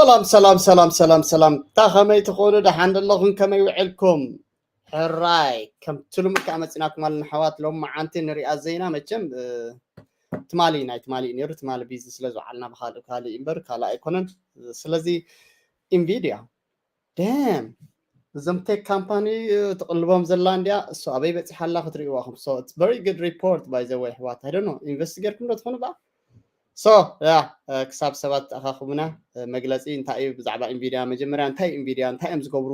ሰላም ሰላም ሰላም ሰላም ሰላም፣ እታ ከመይ ትኾኑ? ደሓን ደለኹም? ከመይ ውዕልኩም? ሕራይ ከምቲ ልሙድ ከዓ መፂናኩም ኣለና ኣሕዋት። ሎም መዓንቲ ንሪኣ ዜና መቸም እ፣ ትማሊ ናይ ትማሊ እዩ ነይሩ። ትማሊ ቢዚ ስለ ዝወዓልና ብካልእ ካልእ እምበር ካልእ ኣይኮነን። ስለዚ ኢንቪድያ ደም እዞም ቴክ ካምፓኒ ትቕልቦም ዘላ እንዲያ እሱ ኣበይ በፂሓ ኣላ ክትርእይዋ ኹም። So it's very good report by the way ኣሕዋት። I don't know ኢንቨስት ጌርኩም ዶ ትኾኑ በኣ? So yeah ክሳብ ሰባት ተኣኻኽቡና መግለፂ እንታይ እዩ ብዛዕባ ኢንቪድያ መጀመርያ እንታይ ኢንቪድያ እንታይ እዮም ዝገብሩ?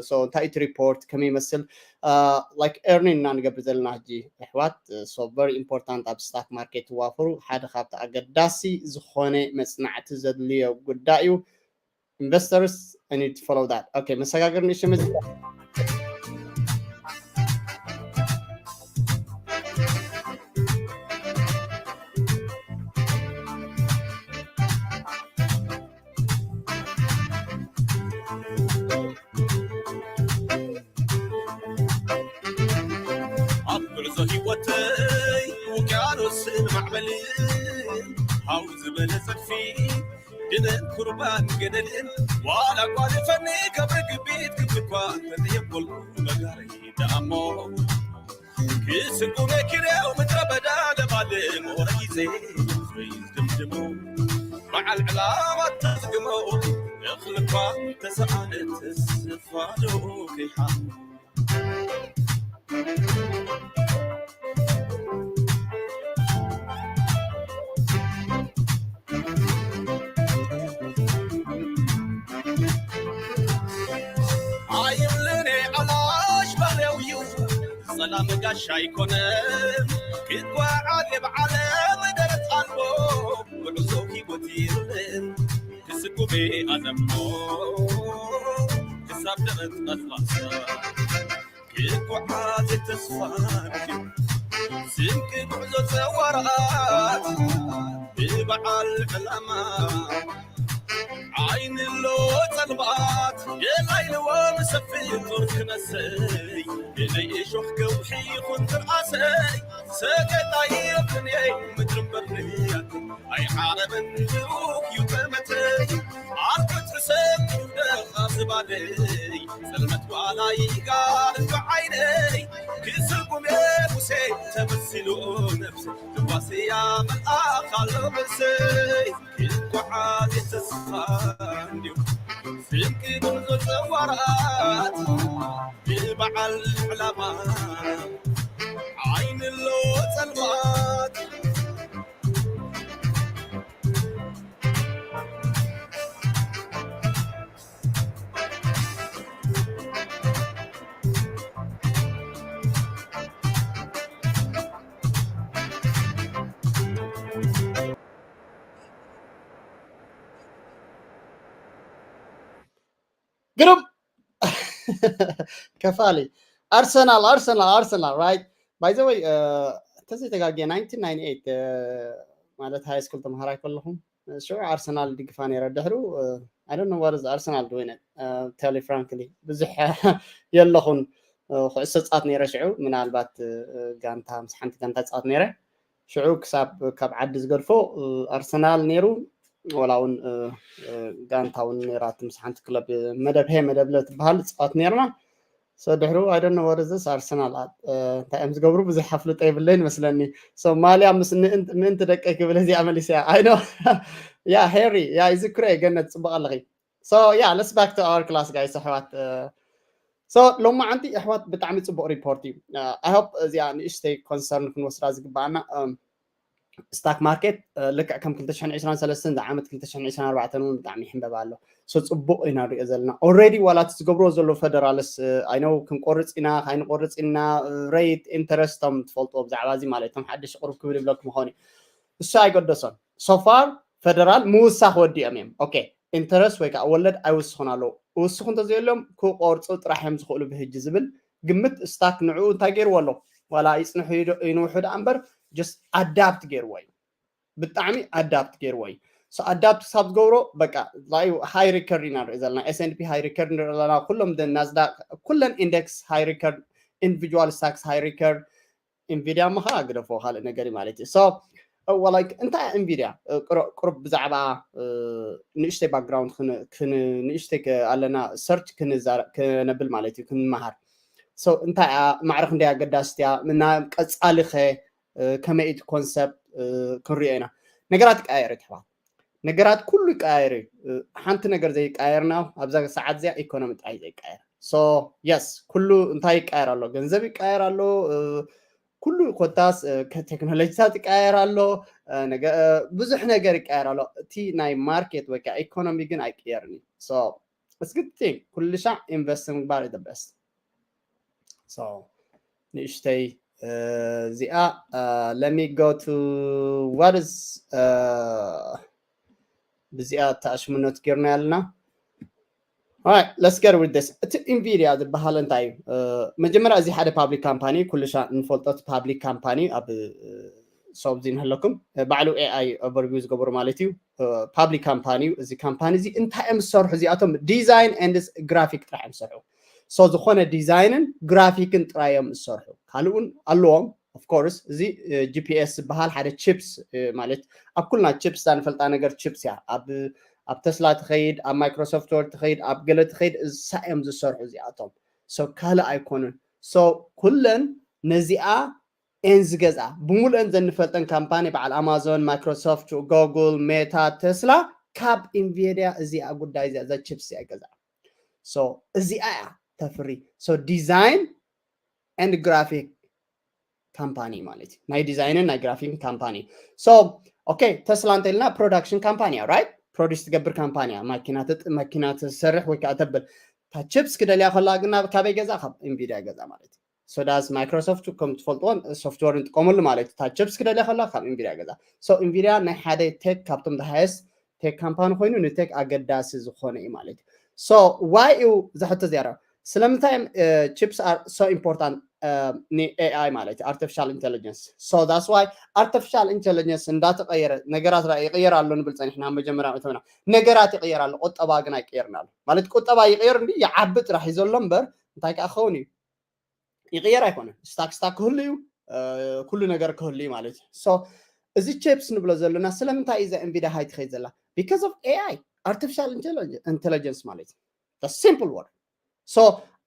So እንታይ እቲ ሪፖርት ከመይ ይመስል? Like earning ኢና ንገብር ዘለና ሕጂ ኣሕዋት። So very important ኣብ ስታክ ማርኬት ትዋፈሩ ሓደ ካብቲ ኣገዳሲ ዝኾነ መፅናዕቲ ዘድልዮ ጉዳይ እዩ። Investors I need to follow that. Okay መሰጋገር ንእሽቶ መዚ ኣብ ጉዕዞ ህይወተይ ውቅያኖስን ማዕበልን ሃው ዝበለ ጸድፊ ድነን ኩርባን ገደልን ዋላ ጓልፈኒ ካብ ርግቢት ክትኳ ተዘየበልኩ ነጋሪ ደኣሞ ክስጉመ ክሬው ምድረ በዳ ለባለ መወረ ጊዜ ዝድምድሞ በዓል ዕላማ ተዝግሞ እኽልኳ ተሰኣነ ተስፋዶ ከይሓሞ ኣይብልን ኣላሽ ባርያው እዩ ጸላም ጋሻ ኣይኮነን ክጓዓዝ የብዓለም ደረት ኣልቦ ጉዕዞ ህይወት የለን ክስጉሜ ኣዘሞ ክሳብ ደረት ኣዝማሳ ክጓዓዝ ተስፋ ስንቂ ጉዕዞ ዘዋራት ብበዓል ዕላማ ዓይንሎ ጸልማት ገላይልዎ ምሰፊ ጡር ክነሰይ ገለይ እሾኽ ከውሒ ይኹን ትርኣሰይ ሰገጣይ የብንየይ ምድርን በርያት ኣይዓረብን ብሩክ እዩ ተመተይ ዓርኩት ርሰብ ደኻ ዝባለይ ጸልመት ዋላ ይጋር እንዶ ዓይነይ ክስጉም ሙሴ ተመሲሉ ነብሰ ትዋስያ መልኣኽ ኣሎ መልሰይ ክጓዓዝ ተስፋ እንዲሁ ስንቂ ጉዕዞ ጸዋራት ብበዓል ዕላማ ዓይንሎ ጸልማት ግሩም ከፋሊ ኣርሰናል ኣርሰናል ኣርሰናል right by the way እንተዘይተጋግየ nineteen ninety eight ማለት ሃይ ስኩል ተምሃራይ ከለኹም ሽዑ ኣርሰናል ድግፋ ነይረ ድሕሩ I don't know what is ኣርሰናል doing it tell you frankly ብዙሕ የለኹን ኩዕሶ ፃት ነይረ ሽዑ ምናልባት ጋንታ ምስ ሓንቲ ጋንታ ፃት ነይረ ሽዑ ክሳብ ካብ ዓዲ ዝገድፎ ኣርሰናል ነይሩ ወላ እውን ጋንታ እውን ነይራት ምስ ሓንቲ ክለብ መደብ ሄ መደብ ለ ትበሃል ፃት ነይርና so ድሕሩ I don't know what is ኣርሰናል እንታይ እዮም ዝገብሩ ብዙሕ ኣፍልጦ የብለይን መስለኒ so ማልያ ምስ ምእንቲ ደቀይ ክብል እዚኣ መሊሰያ I know yeah Harry yeah ይዝክሮ እየ ገነት ፅቡቅ ኣለኺ so yeah let's back to our class guys ኣሕዋት so ሎማዓንቲ ኣሕዋት ብጣዕሚ ፅቡቅ ሪፖርት እዩ I hope እዚኣ ንእሽተይ ኮንሰርን ክንወስዳ ዝግባኣና ስታክ ማርኬት ልክዕ ከም ክልተ ሽሕን ዕስራን ሰለስተን ዝዓመት ክልተ ሽሕን ዕስራን ኣርባዕተን እውን ብጣዕሚ ይሕንበብ ኣሎ so ፅቡቅ ኢና ንሪኦ ዘለና already ዋላ እቲ ዝገብርዎ ዘለዉ ፈደራልስ I know ክንቆርፅ ኢና ካይንቆርፅ ኢና rate interest ቶም ትፈልጥዎ ብዛዕባ እዚ ማለት እቶም ሓደሽ ቅሩብ ክብል ይብለኩም ይኸውን እዩ እሱ ኣይገደሶን so far ፈደራል ምውሳኽ ወዲኦም እዮም okay interest ወይ ከዓ ወለድ ኣይውስኹን ኣለዉ እውስኹ እንተዘየሎም ክቆርፁ ጥራሕ እዮም ዝኽእሉ ብህጂ ዝብል ግምት ስታክ ንዕኡ እንታይ ገይርዎ ኣሎ ዋላ ይፅንሑ ይንውሑ ደኣ እምበር just adapt ገይርዎ እዩ ብጣዕሚ adapt ገይርዎ እዩ so adapt ክሳብ ዝገብሮ በቃ high record ኢና ንርኢ ዘለና S&P high record ንርኢ ዘለና ኩሎም ናዝዳቅ ኩለን index high record individual stocks high record ኢንቪድያ እሞ ከዓ ግደፎ ካልእ ነገር እዩ ማለት እዩ so like እንታይ ኢንቪድያ? ቁሩብ ብዛዕባ ንእሽተይ ባክግራውንድ ንእሽተይ ኣለና ሰርች ክነብል ማለት እዩ፣ ክንመሃር። እንታይ እያ ማዕረ ክንደይ ኣገዳስቲ እያ፣ ቀፃሊ ከ ከመይ እቲ ኮንሰፕት ክንሪኦ ኢና። ነገራት ይቀያየር ይትሕባል። ነገራት ኩሉ ይቀያየር እዩ። ሓንቲ ነገር ዘይቀያየርና ኣብዛ ሰዓት እዚኣ ኢኮኖሚ ጥራይ ዘይቀያየር። ሶ የስ፣ ኩሉ እንታይ ይቀያየር ኣሎ? ገንዘብ ይቀያየር ኣሎ። ኩሉ ኮታስ ቴክኖሎጂታት ይቀያየር ኣሎ። ብዙሕ ነገር ይቀያየር ኣሎ። እቲ ናይ ማርኬት ወይ ከዓ ኢኮኖሚ ግን ኣይቅየርን እዩ። It's good thing ኩሉ ሻዕ ኢንቨስት ምግባር the best። ንእሽተይ እዚኣ let me go to what is ብዚኣ ተኣሽሙኖት ጌርና ያለና። Let's get with this። እቲ ኢንቪድያ ዝበሃል እንታይ እዩ? መጀመርያ እዚ ሓደ ፓብሊክ ካምፓኒ፣ ኩሉ ሻዕ እንፈልጦ ፓብሊክ ካምፓኒ ኣብ ሰብዚ ንህለኩም ባዕሉ ኤኣይ ኦቨርቪው ዝገበሩ ማለት እዩ። ፓብሊክ ካምፓኒ እዩ። እዚ ካምፓኒ እዚ እንታይ እዮም ዝሰርሑ? እዚኣቶም ዲዛይን ኤንድ ግራፊክ ጥራሕ እዮም ዝሰርሑ። ሶ ዝኾነ ዲዛይንን ግራፊክን ጥራይ እዮም ዝሰርሑ። ካልእ እውን ኣለዎም ኦፍኮርስ። እዚ ጂፒኤስ ዝበሃል ሓደ ቺፕስ ማለት ኣብ ኩልና ቺፕስ እዛ ንፈልጣ ነገር ቺፕስ እያ። ኣብ ተስላ ትኸይድ፣ ኣብ ማይክሮሶፍት ወርድ ትኸይድ፣ ኣብ ገለ ትኸይድ፣ እሳ እዮም ዝሰርሑ እዚኣቶም። ሶ ካልእ ኣይኮኑን። ሶ ኩለን ነዚኣ ኤን ዝገዝኣ ብሙሉአን ዘንፈልጠን ካምፓኒ በዓል ኣማዞን፣ ማይክሮሶፍት፣ ጎግል፣ ሜታ፣ ተስላ ካብ ኢንቪድያ እዚኣ ጉዳይ እዚኣ እዛ ቺፕስ እዚኣ ይገዝኣ። እዚኣ እያ ተፍሪ። ዲዛይን ኤንድ ግራፊክ ካምፓኒ ማለት እዩ። ናይ ዲዛይንን ናይ ግራፊክን ካምፓኒ። ኦኬ፣ ተስላ እንተኢልና ፕሮዳክሽን ካምፓኒ እያ፣ ራይት? ፕሮዲስ ትገብር ካምፓኒ እያ። ማኪና ትሰርሕ ወይ ከዓ ተብል። እታ ቺፕስ ክደልያ ከላ ግን ካበይ ገዛ? ካብ ኢንቪድያ ገዛ ማለት እዩ። ሶዳስ ማይክሮሶፍት ከም ትፈልጥዎ ሶፍትዌር ንጥቀመሉ ማለት እዩ። እታ ቺፕስ ክደልያ ከላ ካብ ኢንቪድያ ገዛ። ኢንቪድያ ናይ ሓደ ቴክ ካብቶም ሃየስት ቴክ ካምፓኒ ኮይኑ ንቴክ ኣገዳሲ ዝኾነ እዩ ማለት እዩ። ዋይ እዩ ዘሕቶ ዚያራ ስለምንታይ እዮም ቺፕስ ሶ ኢምፖርታንት ንኤኣይ ማለት እዩ፣ ኣርቲፊሻል ኢንቴሊጀንስ። ሶ ዳስ ዋይ ኣርቲፊሻል ኢንቴሊጀንስ እንዳተቀየረ ነገራት ይቅየር ኣሎ ንብል ፀኒሕና። መጀመርያ እተና ነገራት ይቅየር ኣሎ፣ ቁጠባ ግን ኣይቅየርን ኣሎ ማለት። ቁጠባ ይቅየር እንዲ ይዓቢ ጥራሕ እዩ ዘሎ እምበር እንታይ ከዓ ክኸውን እዩ? ይቅየር ኣይኮነን። ስታክ ስታክ ክህሉ እዩ፣ ኩሉ ነገር ክህሉ እዩ ማለት እዩ። እዚ ቺፕስ ንብሎ ዘለና ስለምንታይ እዩ እዛ ኢንቪድያ ሃይ ትኸይድ ዘላ? ቢካዝ ኦፍ ኤኣይ፣ ኣርቲፊሻል ኢንቴሊጀንስ ማለት እዩ። ሲምፕል ወርድ።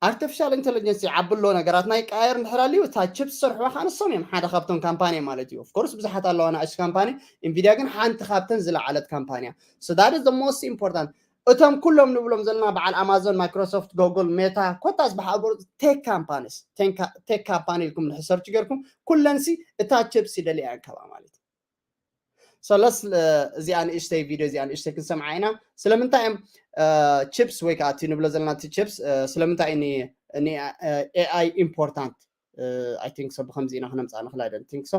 ኣርቲፊሻል ኢንቴሊጀንስ ይዓቢ ኣሎ፣ ነገራትና ይቀያየር እንድሕር ኣልዩ እታ ቺፕስ ዝሰርሕዋ ከዓ ንሶም እዮም ሓደ ካብቶም ካምፓኒ ማለት እዩ። ኦፍኮርስ ብዙሓት ኣለዋ ንኣሽ ካምፓኒ፣ ኢንቪድያ ግን ሓንቲ ካብተን ዝለዓለት ካምፓኒ እያ። ዳት ኢዝ ሞስት ኢምፖርታንት። እቶም ኩሎም ንብሎም ዘለና በዓል ኣማዞን፣ ማይክሮሶፍት፣ ጎግል፣ ሜታ ኮታስ ብሓገሩ ቴክ ካምፓኒስ ቴክ ካምፓኒ ኢልኩም ንሕሰርች ገርኩም ኩለንሲ እታ ቺፕስ ይደልያ እንከባ ማለት እዩ። ሰለስ እዚኣ ንእሽተይ ቪድዮ እዚኣ ንእሽተይ ክንሰምዓ ኢና። ስለምንታይ እዮም ቺፕስ ወይ ከዓ እቲ ንብሎ ዘለና እቲ ቺፕስ ስለምንታይ ኤኣይ ኢምፖርታንት? ኣይ ቲንክ ሶ ብከምዚ ኢና ክነምፃእ ንኽእል። ኣይ ዶንት ቲንክ ሶ።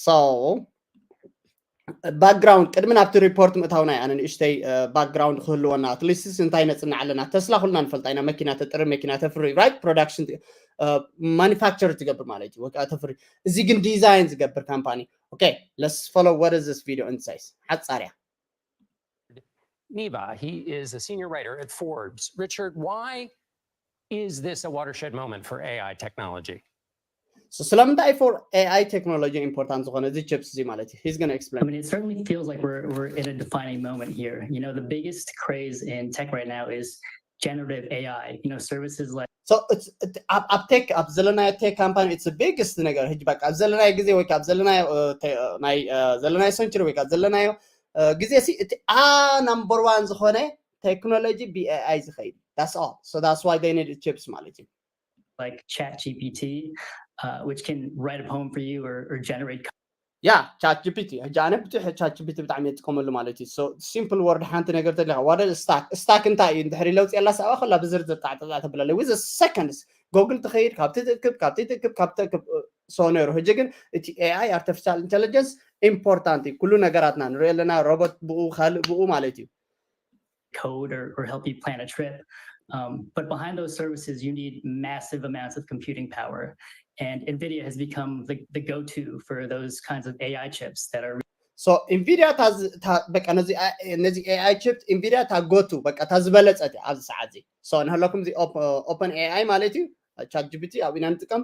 ሶ ባክግራውንድ ቅድሚ ናብቲ ሪፖርት ምእታውና ኣነ ንእሽተይ ባክግራውንድ ክህልወና፣ ኣትሊስት እንታይ ነፅንዕ ኣለና። ተስላ ኩልና ንፈልጣ ኢና፣ መኪና ተጥሪ፣ መኪና ተፍሪ፣ ራይት? ፕሮዳክሽን ማኒፋክቸር ትገብር ማለት እዩ፣ ወይከዓ ተፍሪ። እዚ ግን ዲዛይን ዝገብር ካምፓኒ። Okay, let's follow what is this video and says. ሓፃርያ Neva. He is a senior writer at Forbes. Richard, why is this a watershed moment for A I technology? ስለምንታይ ፎር ኤኣይ ቴክኖሎጂ ኢምፖርታንት ዝኾነ እዚ ቺፕስ እዚ ማለት እዩ? He's gonna explain. I mean, it certainly feels like we're, we're in a defining moment here. You know, the biggest craze in tech right now is generative A I. You know, services like So it's ኣብ ቴክ ኣብ ዘለናዮ ቴክ ካምፓኒ it's biggest ነገር ሕጂ በቃ ኣብ ዘለናዮ ግዜ ወይ ኣብ ዘለናዮ ናይ ዘለናዮ ሰንቸሪ ወይ ኣብ ዘለናዮ ግዜ ሲ እቲ ኣ ናምበር ዋን ዝኾነ ቴክኖሎጂ ብኤኣይ ዝኸይድ። That's all. So that's why they need chips ማለት እዩ። like Chat G P T, uh, which can write a poem for you or, or generate. ያ ቻት ጂፒቲ ሕጂ ኣነ ብትሕ ቻት ጂፒቲ ብጣዕሚ እየ ዝጥቀመሉ ማለት እዩ። ሲምፕል ወርድ ሓንቲ ነገር ተሊካ ዋደ ስታክ ስታክ እንታይ እዩ እንድሕሪ ለውፂ ያላ ሰብኣ ከላ ብዝርዝር ጣዕጣጣ ተብላለይ with seconds ጎግል ትኸይድ ካብቲ ትእክብ ካብቲ ትእክብ ካብ ተእክብ ሶ ነይሩ። ሕጂ ግን እቲ ኤኣይ ኣርቲፊሻል ኢንቴሊጀንስ ኢምፖርታንት እዩ። ኩሉ ነገራትና ንሪኦ ኣለና ሮቦት ብኡ ካልእ ብኡ ማለት እዩ። code or, or help you plan a trip. Um, but behind those services, you need massive amounts of computing power. And NVIDIA has become the, the go-to for those kinds of A I chips that are so ኢንቪዲያ በቃ ነዚ ኤኣይ ቺፕ ኢንቪዲያ እታ ጎቱ በቃ እታ ዝበለፀት ኣብዚ ሰዓት እዚ ንሃለኩም እዚ ኦፐን ኤኣይ ማለት እዩ። ቻት ጂፒቲ ኣብ ኢና ንጥቀም።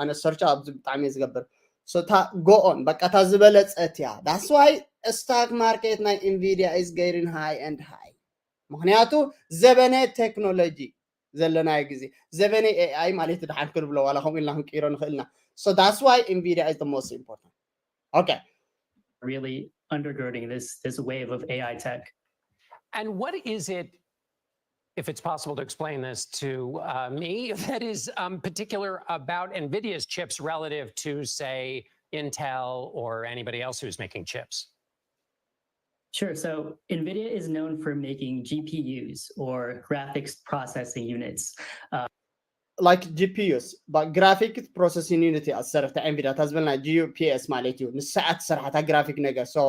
ኣነ ሰርች ኣብዚ ብጣዕሚ ዝገብር so እታ go on በቃ እታ ዝበለጸት እያ። That's why stock market ናይ Nvidia is getting high and high። ምክንያቱ ዘበነ ቴክኖሎጂ ዘለናዮ ግዜ፣ ዘበነ AI ማለት ድሓን ክንብሎ ዋላ ከምኡ ኢልና ክንቅይሮ ንኽእል ኢና። So that's why Nvidia is the most important. Okay. Really undergirding this this wave of A I tech. And what is it, if it's possible to explain this to uh, me, that is um, particular about NVIDIA's chips relative to, say, Intel or anybody else who's making chips? Sure. So NVIDIA is known for making G P Us or graphics processing units. Uh, like G P Us, but graphic processing unit እያ ዝሰርሕ እታ Nvidia እታ ዝበልና G P S ማለት እዩ። ንሳ እያ ትሰርሕ እታ ግራፊክ ነገር። So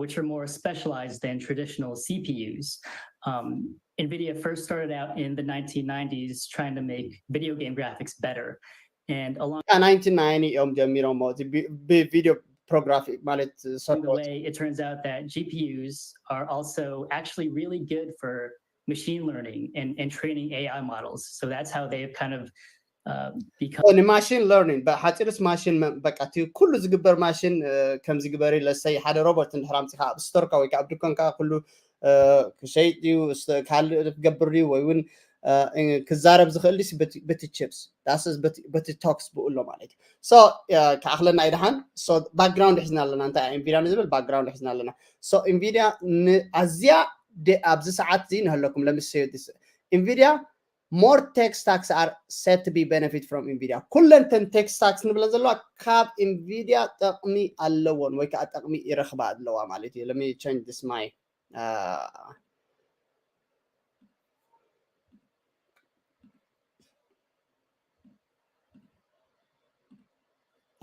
which are more specialized than traditional C P Us. Um, NVIDIA first started out in the nineteen nineties trying to make video game graphics better. And along ናይንቲን ናይንቲ እዮም ጀሚሮም ብቪዲዮ ፕሮግራፊክ ማለት the way, it turns out that G P Us are also actually really good for machine learning and, and training A I models. So that's how they've kind of uh, become ንማሽን ለርኒንግ ብሓፂሩስ ማሽን በቃ እቲ ኩሉ ዝግበር ማሽን ከም ዝግበር ለሰይ ሓደ ሮቦት እንድሕር ኣምፂኻ ኣብ ስቶርካ ወይ ከዓ ኣብ ድኮንካ ኩሉ ክሸይጥ ድዩ ካልእ ክገብር ድዩ ወይ እውን ክዛረብ ዝኽእል ድስ በቲ ቺፕስ ዳስስ በቲ ቶክስ ብኡ ኣሎ ማለት እዩ። So ክኣኽለና ይድሓን። So ባክግራውንድ ሒዝና ኣለና እንታይ Nvidia ንዝብል ባክግራውንድ ሒዝና ኣለና። So Nvidia ኣዝያ ኣብዚ ሰዓት እዚ ንህለኩም ለምሰ Nvidia more tech stocks are set to be benefit from Nvidia። ኩለን ተን ቴክ ስታክስ ንብለን ዘለዋ ካብ Nvidia ጥቕሚ ኣለዎን ወይ ከዓ ጥቕሚ ይረኽባ ኣለዋ ማለት እዩ። Let me change this my uh,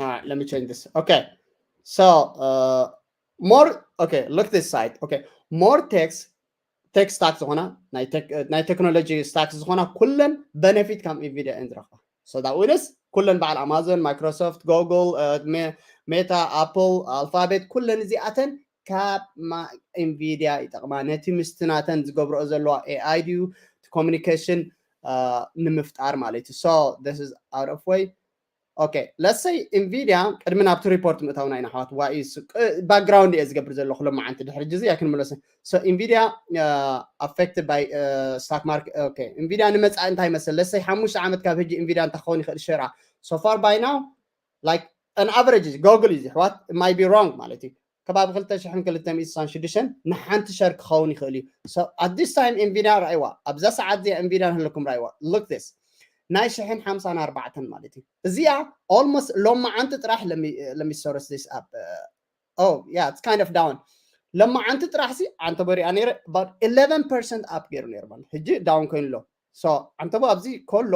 all right, let me change this. Okay, so uh, more okay, look this side. Okay, more techs tech stack ዝኾና ናይ ቴክኖሎጂ ስታክስ ዝኾና ኩለን በነፊት ካብ Nvidia እየን ዝረኽባ። So that means ኩለን በዓል ኣማዞን፣ ማይክሮሶፍት፣ ጉግል፣ ሜታ፣ ኣፕል፣ ኣልፋቤት ኩለን እዚኣተን ካብ Nvidia ይጠቕማ ነቲ ምስቲ ናተን ዝገብረኦ ዘለዋ AI ድዩ ኮሚኒኬሽን ንምፍጣር ማለት እዩ። So this is out of way. Okay, let's say Nvidia ቅድሚ ናብቲ ሪፖርት ምእታውና ኢና ኣሕዋት ዋኢስ ባክግራውንድ እየ ዝገብር ዘለኹ ሎማዓንቲ ድሕሪ ጅዚ እያ ክንምለስ። So Nvidia affected by stock market. Okay, Nvidia ንመፃኢ እንታይ ይመስል? Let's say ሓሙሽተ ዓመት ካብ ሕጂ Nvidia እንታይ ክኸውን ይኽእል ሸራ? So far by now like an average ጎግል እዩ ኣሕዋት might be wrong ማለት እዩ ከባቢ ክልተ ሽሕን ክልተ ሚእትን ስሳን ሽዱሽተን ንሓንቲ ሸር ክኸውን ይኽእል እዩ። So at this time Nvidia ራእይዋ ኣብዛ ሰዓት እዚኣ Nvidia ንህልኩም ራእይዋ look this ናይ ሽሕን ሓምሳን ኣርባዕተን ማለት እዩ። እዚኣ almost ሎማዓንቲ ጥራሕ let me source this up. Oh yeah, it's kind of down. ሎማዓንቲ ጥራሕ ሲ ዓንተቦ ሪኣ ነይረ about eleven percent up ገይሩ ነይሩ ማለት ሕጂ ዳውን ኮይኑ ኣሎ። So ዓንተቦ ኣብዚ ከሎ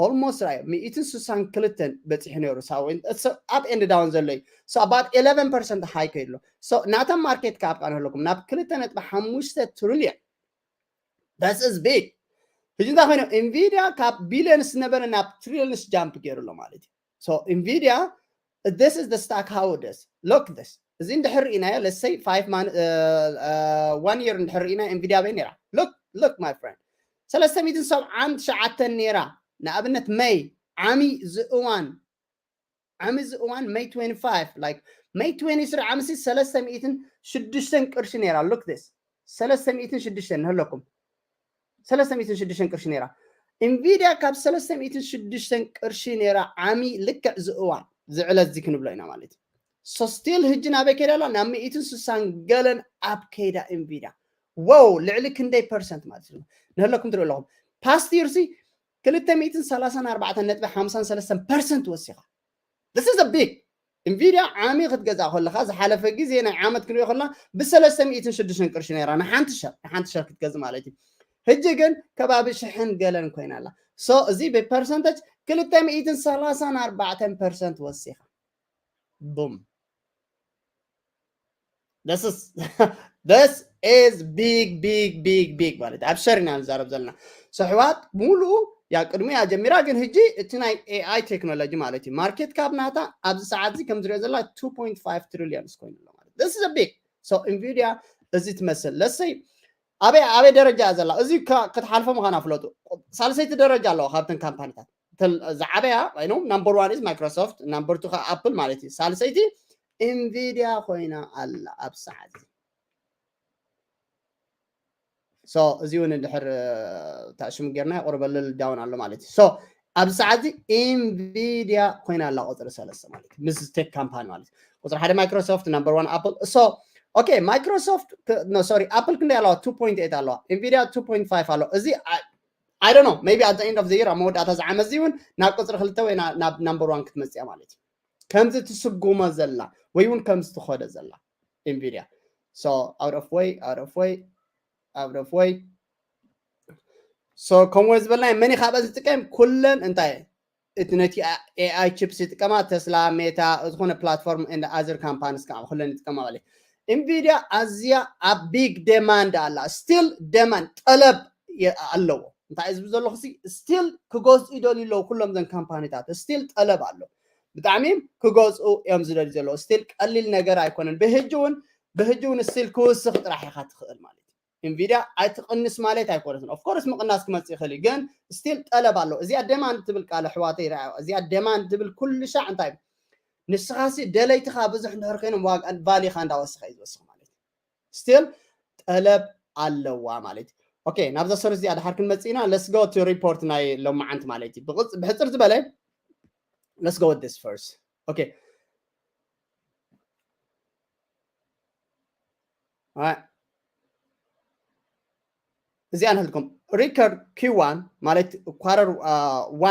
almost ራዮ ሚእትን ስሳን ክልተን በፂሑ ነይሩ። So up and down ዘሎ እዩ። So about eleven percent high ከይድሎ። So ናታ ማርኬት ካፕ ንህለኩም ናብ ክልተ ነጥቢ ሓሙሽተ ትሪልዮን። This is big. ሕጂ እንታይ ኮይኑ Nvidia ካብ ቢሊዮንስ ዝነበረ ናብ ትሪልዮንስ ጃምፕ ገይሩ ኣሎ ማለት እዩ። So Nvidia this is the stock how it is. Look this. እዚ እንድሕር ርኢናዮ let's say five month one year እንድሕር ርኢና Nvidia በይ ነይራ። Look look my friend ሰለስተ ሚእትን ሰብዓን ትሽዓተን ነይራ። ንኣብነት መይ ዓሚ ዝእዋን ዓሚ ዝእዋን መይ ትዌንቲ ፋይቭ like መይ ትዌንቲ ስሪ ዓምሲ ሰለስተ ሚእትን ሽዱሽተን ቅርሺ ነይራ። Look this ሰለስተ ሚእትን ሽዱሽተን ንህለኩም ሰለስተ ሚእትን ሽዱሽተን ቅርሺ ነይራ። Nvidia ካብ ሰለስተ ሚእትን ሽዱሽተን ቅርሺ ነይራ ዓሚ ልክዕ ዝእዋን ዝዕለት እዚ ክንብሎ ኢና ማለት እዩ። So still ሕጂ ናበይ ከይዳ ኣላ? ናብ ሚእትን ስሳን ገለን up ከይዳ Nvidia። Wow ልዕሊ ክንደይ ፐርሰንት ማለት እዩ ንህለኩም ትርኢ ኣለኹም። Past year ሲ ክልተ ሚእትን ሰላሳን ኣርባዕተን ነጥቢ ሓምሳን ሰለስተን ፐርሰንት ወሲኻ። This is a big Nvidia ዓሚ ክትገዝኣ ከለኻ ዝሓለፈ ግዜ ናይ ዓመት ክንሪኦ ከለና ብሰለስተ ሚእትን ሽዱሽተን ቅርሺ ነይራ ንሓንቲ ሸር ንሓንቲ ሸር ክትገዝእ ማለት እዩ። ሕጂ ግን ከባቢ ሽሕን ገለን ኮይና ኣላ። So እዚ ብፐርሰንተጅ ክልተ ሚእትን ሰላሳን ኣርባዕተን ፐርሰንት ወሲኻ። ቡም This is this is big big big ማለት ኣብ ሸር ኢና ንዛረብ ዘለና። So ኣሕዋት ሙሉኡ ያ ቅድሚያ ጀሚራ ግን ሕጂ እቲ ናይ AI ቴክኖሎጂ ማለት እዩ ማርኬት ካፕ ናታ ኣብዚ ሰዓት እዚ ከም ዝሪኦ ዘላ two point five trillion ኮይኑ ኣሎ ማለት This is a big so Nvidia እዚ ትመስል let's say ኣበይ ኣበይ ደረጃ እያ ዘላ እዚ ክትሓልፎ ምዃና ፍለጡ። ሳልሰይቲ ደረጃ ኣለዋ ካብተን ካምፓኒታት ዝዓበያ ኮይኖም number one is Microsoft, number two ከዓ Apple ማለት እዩ። ሳልሰይቲ Nvidia ኮይና ኣላ ኣብ ሰዓት so እዚ እውን እንድሕር ታሽሙ ጌርና የቁርበለል down ኣሎ ማለት እዩ። So ኣብዚ ሰዓት እዚ Nvidia ኮይና ኣላ ቁፅሪ ሰለስተ ማለት እዩ፣ ምስ tech company ማለት እዩ። ቁፅሪ ሓደ Microsoft፣ number one Apple። So okay, Microsoft no sorry Apple ክንደይ ኣለዋ? two point eight ኣለዋ። Nvidia two point five ኣሎ። እዚ I don't know, maybe at the end of the year ኣብ መወዳእታ እዚ ዓመት እዚ እውን ናብ ቁፅሪ ክልተ ወይ ናብ number one ክትመፅእ እያ ማለት እዩ። ከምዚ ትስጉሞ ዘላ ወይ እውን ከምዚ ትኸዶ ዘላ Nvidia። So out of way, out of way, out of way። So ከምኡ ዝበልናዮ መን እዩ ካብ ዝጥቀም? ኩለን እንታይ እቲ ነቲ AI chips ይጥቀማ፣ ተስላ፣ ሜታ፣ ዝኾነ platform and other companies ከዓ ኩለን ይጥቀማ ማለት እዩ። Nvidia ኣዝያ ኣብ big demand ኣላ፣ still demand ጠለብ ኣለዎ። እንታይ ዝብል ዘለኹ still ክገዝኡ ይደልዩ ኣለዉ። ኩሎም ዘን ካምፓኒታት still ጠለብ ኣሎ፣ ብጣዕሚ ክገዝኡ እዮም ዝደልዩ ዘለዉ። Still ቀሊል ነገር ኣይኮነን። ብህጂ እውን ብህጂ እውን still ክውስኽ ጥራሕ ኢኻ ትኽእል ማለት እዩ። Nvidia ኣይትቕንስ ማለት ኣይኮነትን። Of course ምቕናስ ክመፅእ ይኽእል እዩ፣ ግን still ጠለብ ኣሎ። እዚኣ demand ትብል ቃል ኣሕዋተይ ይረኣዩ። እዚኣ demand ትብል ኩሉ ሻዕ እንታይ ንስኻሲ ደለይትኻ ብዙሕ እንድሕር ኮይኖም ዋጋ ቫሊኻ እንዳወሰኸ እዩ ዝወስኽ ማለት እዩ። Still ጠለብ ኣለዋ ማለት እዩ። Okay፣ ናብዛ ሰሪ እዚኣ ድሓር ክንመፅእ ኢና። Let's go to report ናይ ሎማዓንቲ ማለት እዩ። ብሕፅር ዝበለ let's go with this first። Okay፣ እዚኣ ንሕልኩም record Q one ማለት quarter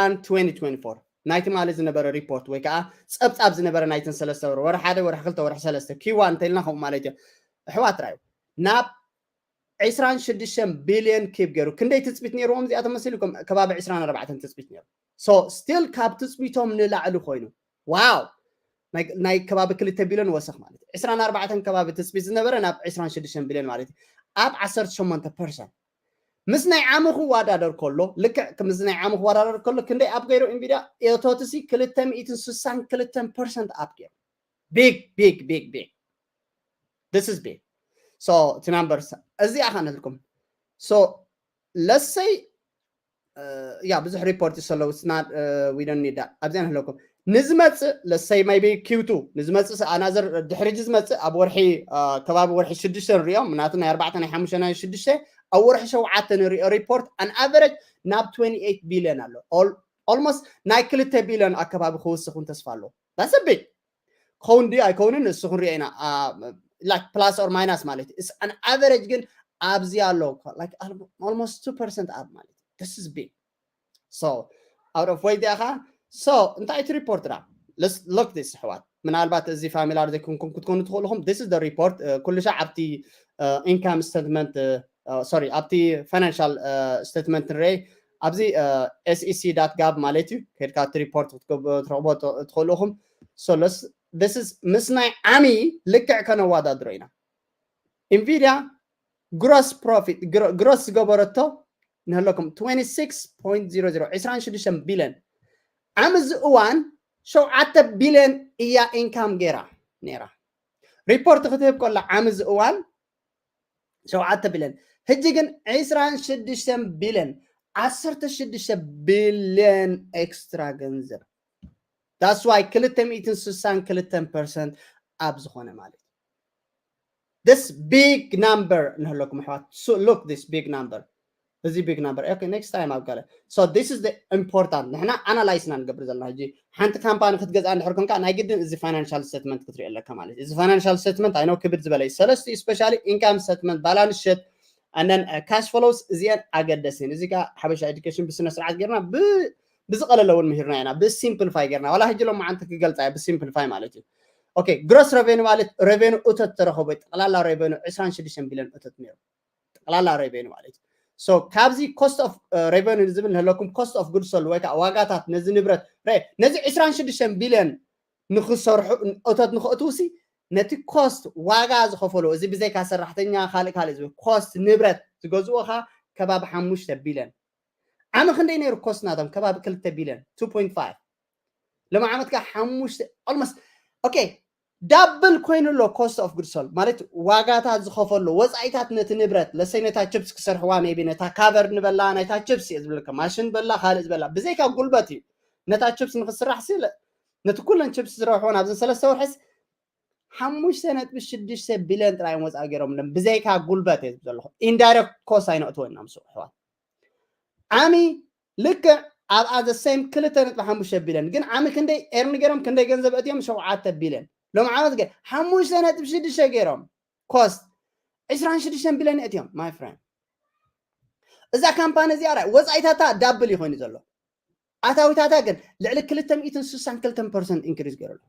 one twenty twenty-four ናይቲ ማለት ዝነበረ report ወይ ከዓ ፀብፃብ ዝነበረ ናይትን ሰለስተ ወር፣ ወርሒ ሓደ፣ ወርሒ ክልተ፣ ወርሒ ሰለስተ፣ Q one እንተልና ከምኡ ማለት እዩ። ኣሕዋት ራዩ ናብ ዕስራን ሽዱሽተን ቢልዮን ኪብ ገይሩ። ክንደይ ትፅቢት ነይርዎም እዚኣቶም መሲልኩም? ከባቢ ዕስራን ኣርባዕተን ትፅቢት ነይሩ። So still ካብ ትፅቢቶም ንላዕሊ ኮይኑ፣ ዋው፣ ናይ ከባቢ ክልተ ቢልዮን ወሰኽ ማለት እዩ። ዕስራን ኣርባዕተን ከባቢ ትፅቢት ዝነበረ ናብ ዕስራን ሽዱሽተን ቢልዮን ማለት እዩ፣ ኣብ ዓሰርተ ሸሞንተ ፐርሰንት። ምስ ናይ ዓሚ ክወዳደር ከሎ፣ ልክዕ ምስ ናይ ዓሚ ክወዳደር ከሎ ክንደይ up ገይሩ Nvidia? እቶትሲ ክልተ ሚእትን ስሳን ክልተን ፐርሰንት up ገይሩ። Big, big, big, big. This is big. So እቲ number እዚኣ ከነልኩም። So let's say ያ ብዙሕ report ይሰለው we don't need that። ኣብዚኣ ንህለኩም። ንዝመፅእ let's say maybe Q two ንዝመፅእ another ድሕሪ እዚ ዝመፅእ ኣብ ወርሒ ከባቢ ወርሒ ሽዱሽተ ንሪኦም፣ ምናቱ ናይ ኣርባዕተ ናይ ሓሙሽተ ናይ ሽዱሽተ ኣብ ወርሒ ሸውዓተ ንሪኦ report an average ናብ twenty-eight ቢልዮን ኣሎ። Almost ናይ ክልተ ቢልዮን ኣከባቢ ክውስኽ እውን ተስፋ ኣሎ። That's a big ክኸውን ድዩ ኣይከውንን እሱ ክንሪኦ ኢና። Like plus or minus ማለት እዩ። An average ግን ኣብዚ ኣሎ፣ like almost two percent up ማለት እዩ። This is big. So out of way ዲኣኻ። So እንታይ እቲ report ዳ? Let's look this ኣሕዋት። ምናልባት እዚ familiar ዘይኮንኩም ክትኮኑ ትኽእሉ ኢኹም። This is the report። ኩሉ ሻዕ ኣብቲ income statement sorry ኣብቲ financial statement ንርኤ ኣብዚ sec.gov ማለት እዩ። ከድካ እቲ report ክትረኽቦ ትኽእሉ ኢኹም። So this is ምስ ናይ ዓሚ ልክዕ ከነወዳድሮ ኢና። Nvidia gross profit gross ዝገበረቶ ንህለኩም twenty-six point zero zero ዕስራን ሽዱሽተን ቢልዮን። ዓሚ እዚ እዋን ሸውዓተ ቢልዮን እያ income ገይራ ነይራ። Report ክትህብ ከላ ዓሚ እዚ እዋን ሸውዓተ ቢልዮን፣ ሕጂ ግን ዕስራን ሽዱሽተን ቢልዮን፣ ዓሰርተ ሽዱሽተ ቢልዮን extra ገንዘብ። That's why ክልተ ሚእትን ስሳን ክልተን ፐርሰንት up ዝኾነ ማለት እዩ። This big number ንህለኩም ኣሕዋት። Look this big number። እዚ big number። Okay, next time ኣብ ገለ። So this is the important። ንሕና analyse ኢና ንገብር ዘለና። ሕጂ ሓንቲ ካምፓኒ ክትገዝኣ እንድሕር ኮንካ ናይ ግድን እዚ financial statement ክትሪኦ ኣለካ ማለት እዩ። እዚ financial statement I know ክብድ ዝበለ እዩ። ሰለስቲኡ especially income statement፣ balance sheet and then cash flows እዚአን ኣገደስቲ እየን። እዚ ከዓ ሓበሻ education ብስነ ስርዓት ጌርና ብዝቐለለ እውን ምሂርና ኢና። ብ simplify ጌርና ዋላ ሕጂ ሎም መዓንቲ ክገልፃ እየ ብ simplify ማለት እዩ። Okay፣ gross revenue ማለት revenue እቶት ተረኸቦ ጠቕላላ revenue ዕስራን ሽዱሽተን ቢልዮን እቶት ነይሩ። ጠቕላላ revenue ማለት እዩ። So ካብዚ cost of revenue ዝብል ንህለኩም cost of goods sold ወይ ከዓ ዋጋታት ነዚ ንብረት ነዚ ዕስራን ሽዱሽተን ቢልዮን ንክሰርሑ እቶት ንክእትውሲ ነቲ cost ዋጋ ዝኸፈሉ እዚ ብዘይካ ሰራሕተኛ ካልእ ካልእ ዝብል cost ንብረት ዝገዝኡ ከዓ ከባቢ ሓሙሽተ ቢልዮን። ዓሚ ክንደይ ነይሩ cost ናቶም? ከባቢ ክልተ ቢልዮን two point five። ሎም ዓመት ከዓ ሓሙሽተ almost okay double ኮይኑ ኣሎ cost of goods sold ማለት ዋጋታት ዝኸፈሉ ወፃኢታት ነቲ ንብረት ለሰይ ነታ chips ክሰርሕዋ maybe ነታ cover ንበላ ናይታ chips እየ ዝብለካ ማሽን በላ ካልእ ዝበላ ብዘይካ ጉልበት እዩ። ነታ ችፕስ ንክስራሕ ሲ ነቲ ኩለን ችፕስ ዝረብሕዎ ናብዘን ሰለስተ ወርሕስ ሓሙሽተ ነጥቢ ሽዱሽተ ቢልዮን ጥራይ እዮም ወፃኢ ገይሮም ብዘይካ ጉልበት እየ ዘለኹ። ኢንዳይረክት ኮስ ኣይነእትወ ኢና ምስ ኣሕዋት ዓሚ ልክዕ ኣብኣ ዘሰም ክልተ ነጥቢ ሓሙሽተ ቢልዮን ግን ዓሚ ክንደይ ኤርን ገይሮም ክንደይ ገንዘብ እትዮም ሸውዓተ ቢልዮን ሎም ዓመት ገ ሓሙሽተ ነጥቢ ሽዱሽተ ገይሮም ኮስት ዕስራን ሽዱሽተን ቢልዮን እትዮም ማይ ፍሬንድ። እዛ ካምፓኒ እዚኣ ራይ ወፃኢታታ ዳብል ይኮይኑ ዘሎ ኣታዊታታ ግን ልዕሊ ክልተ ሚእትን ስሳን ክልተን ፐርሰንት ኢንክሪዝ ገይሩ ኣሎ።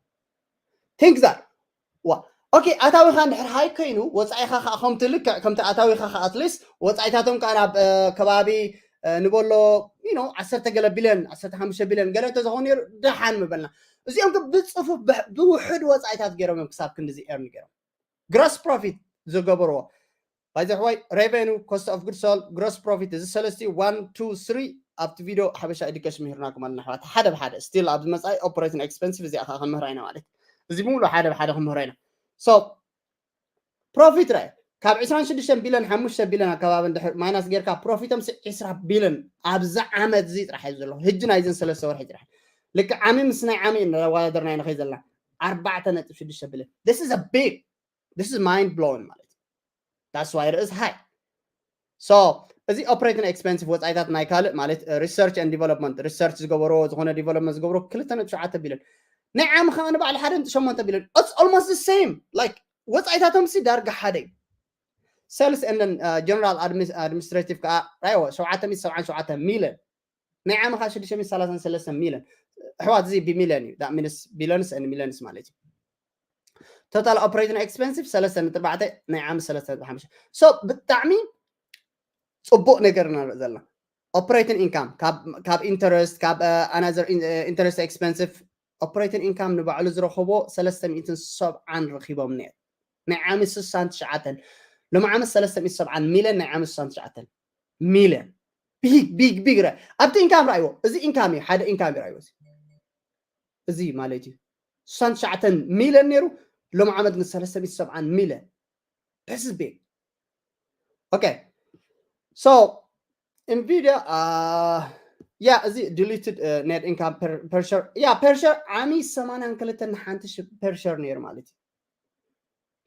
ቲንክ ዛት ዋ ኦኬ ኣታዊኻ እንድሕር ሃይ ኮይኑ ወፃኢኻ ከዓ ከምቲ ልክዕ ከምቲ ኣታዊኻ ከዓ ኣትሊስት ወፃኢታቶም ከዓ ናብ ከባቢ ንበሎ ኖ ዓሰርተ ገለ ቢልዮን ዓሰርተ ሓሙሽተ ቢልዮን ገለ እንተዝኾኑ ነይሩ ደሓን ምበልና። እዚኦም ግን ብፅፉፍ ብውሕድ ወፃኢታት ገይሮም እዮም ክሳብ ክንድዚ ኤርን ገይሮም ግሮስ ፕሮፊት ዝገበርዎ ባይዘ ኣሕዋይ revenue cost of goods sold gross profit እዚ ሰለስቲ one two three ኣብቲ ቪድዮ ሓበሻ ኤዱኬሽን ምሂርናኩም ኣለና ኣሕዋት ሓደ ብሓደ ስቲል ኣብዚ መፃኢ ኦፕሬቲንግ ኤክስፐንሲቭ እዚኣ ከዓ ክንምህራ ኢና ማለት እዚ ብምሉእ ሓደ ብሓደ ክንምህሮ ኢና። ሶ ፕሮፊት ራይ ካብ ዕስራን ሽዱሽተን ቢልዮን ሓሙሽተ ቢልዮን ኣከባቢ እንድሕር ማይናስ ጌርካ ፕሮፊቶም ሲ ዕስራ ቢልዮን ኣብዚ ዓመት እዚ ጥራሕ እዩ ዘሎ ህጂ ናይዘን ሰለስተ ወርሒ ጥራሕ ልክዕ ዓሚ ምስ ናይ ዓሚ እናወዳደርና ኢና ከይ ዘለና ኣርባዕተ ነጥቢ ሽዱሽተ ቢልዮን this is a big this is mind blowing ማለት that's why it is high so እዚ ኦፕሬቲንግ ኤክስፐንሲቭ ወፃኢታት ናይ ካልእ ማለት research and development research ዝገበርዎ ዝኾነ development ዝገብርዎ ክልተ ነጥቢ ሸውዓተ ቢልዮን ናይ ዓሚ ከዓ ንባዕሉ ሓደ ነጥቢ ሸሞንተ ቢልዮን it's almost the same like ወፃኢታቶም ሲ ዳርጋ ሓደ እዩ sales and general administrative ከዓ ራይዎ ሸውዓተ ሚእቲ ሰብዓን ሸውዓተ ሚልዮን ናይ ዓሚ ከዓ ሽዱሽተ ሚእቲ ሰላሳን ሰለስተን ሚልዮን ኣሕዋት እዚ ብሚልዮን እዩ ሚንስ ቢልዮንስ ሚልዮንስ ማለት እዩ total operating expensive ሰለስተ ነጥቢ ኣርባዕተ ናይ ዓሚ ሰለስተ ነጥቢ ሓሙሽተ so ብጣዕሚ ፅቡቅ ነገር ንርኢ ዘለና operating income ካብ interest ካብ another interest expensive operating income ንባዕሉ ዝረኸቦ ሰለስተ ሚእትን ሰብዓን ረኺቦም ነይሩ ናይ ዓሚ ስሳን ትሽዓተን ሎም ዓመት ሰለስተ ሚእቲ ሰብዓን ሚልዮን ናይ ዓሚ ስሳን ትሽዓተን ሚልዮን big big big ኣብቲ income ራእይዎ እዚ income እዩ ሓደ income እዩ ራእይዎ እዚ ማለት እዩ ስሳን ትሽዓተን ሚልዮን ነይሩ ሎም ዓመት ግን ሰለስተ ሚእቲ ሰብዓን ሚልዮን this is big okay so Nvidia uh, yeah እዚ diluted uh, net income per, per share yeah per share ዓሚ ሰማንያን ክልተን ሓንቲ per share ነይሩ ማለት እዩ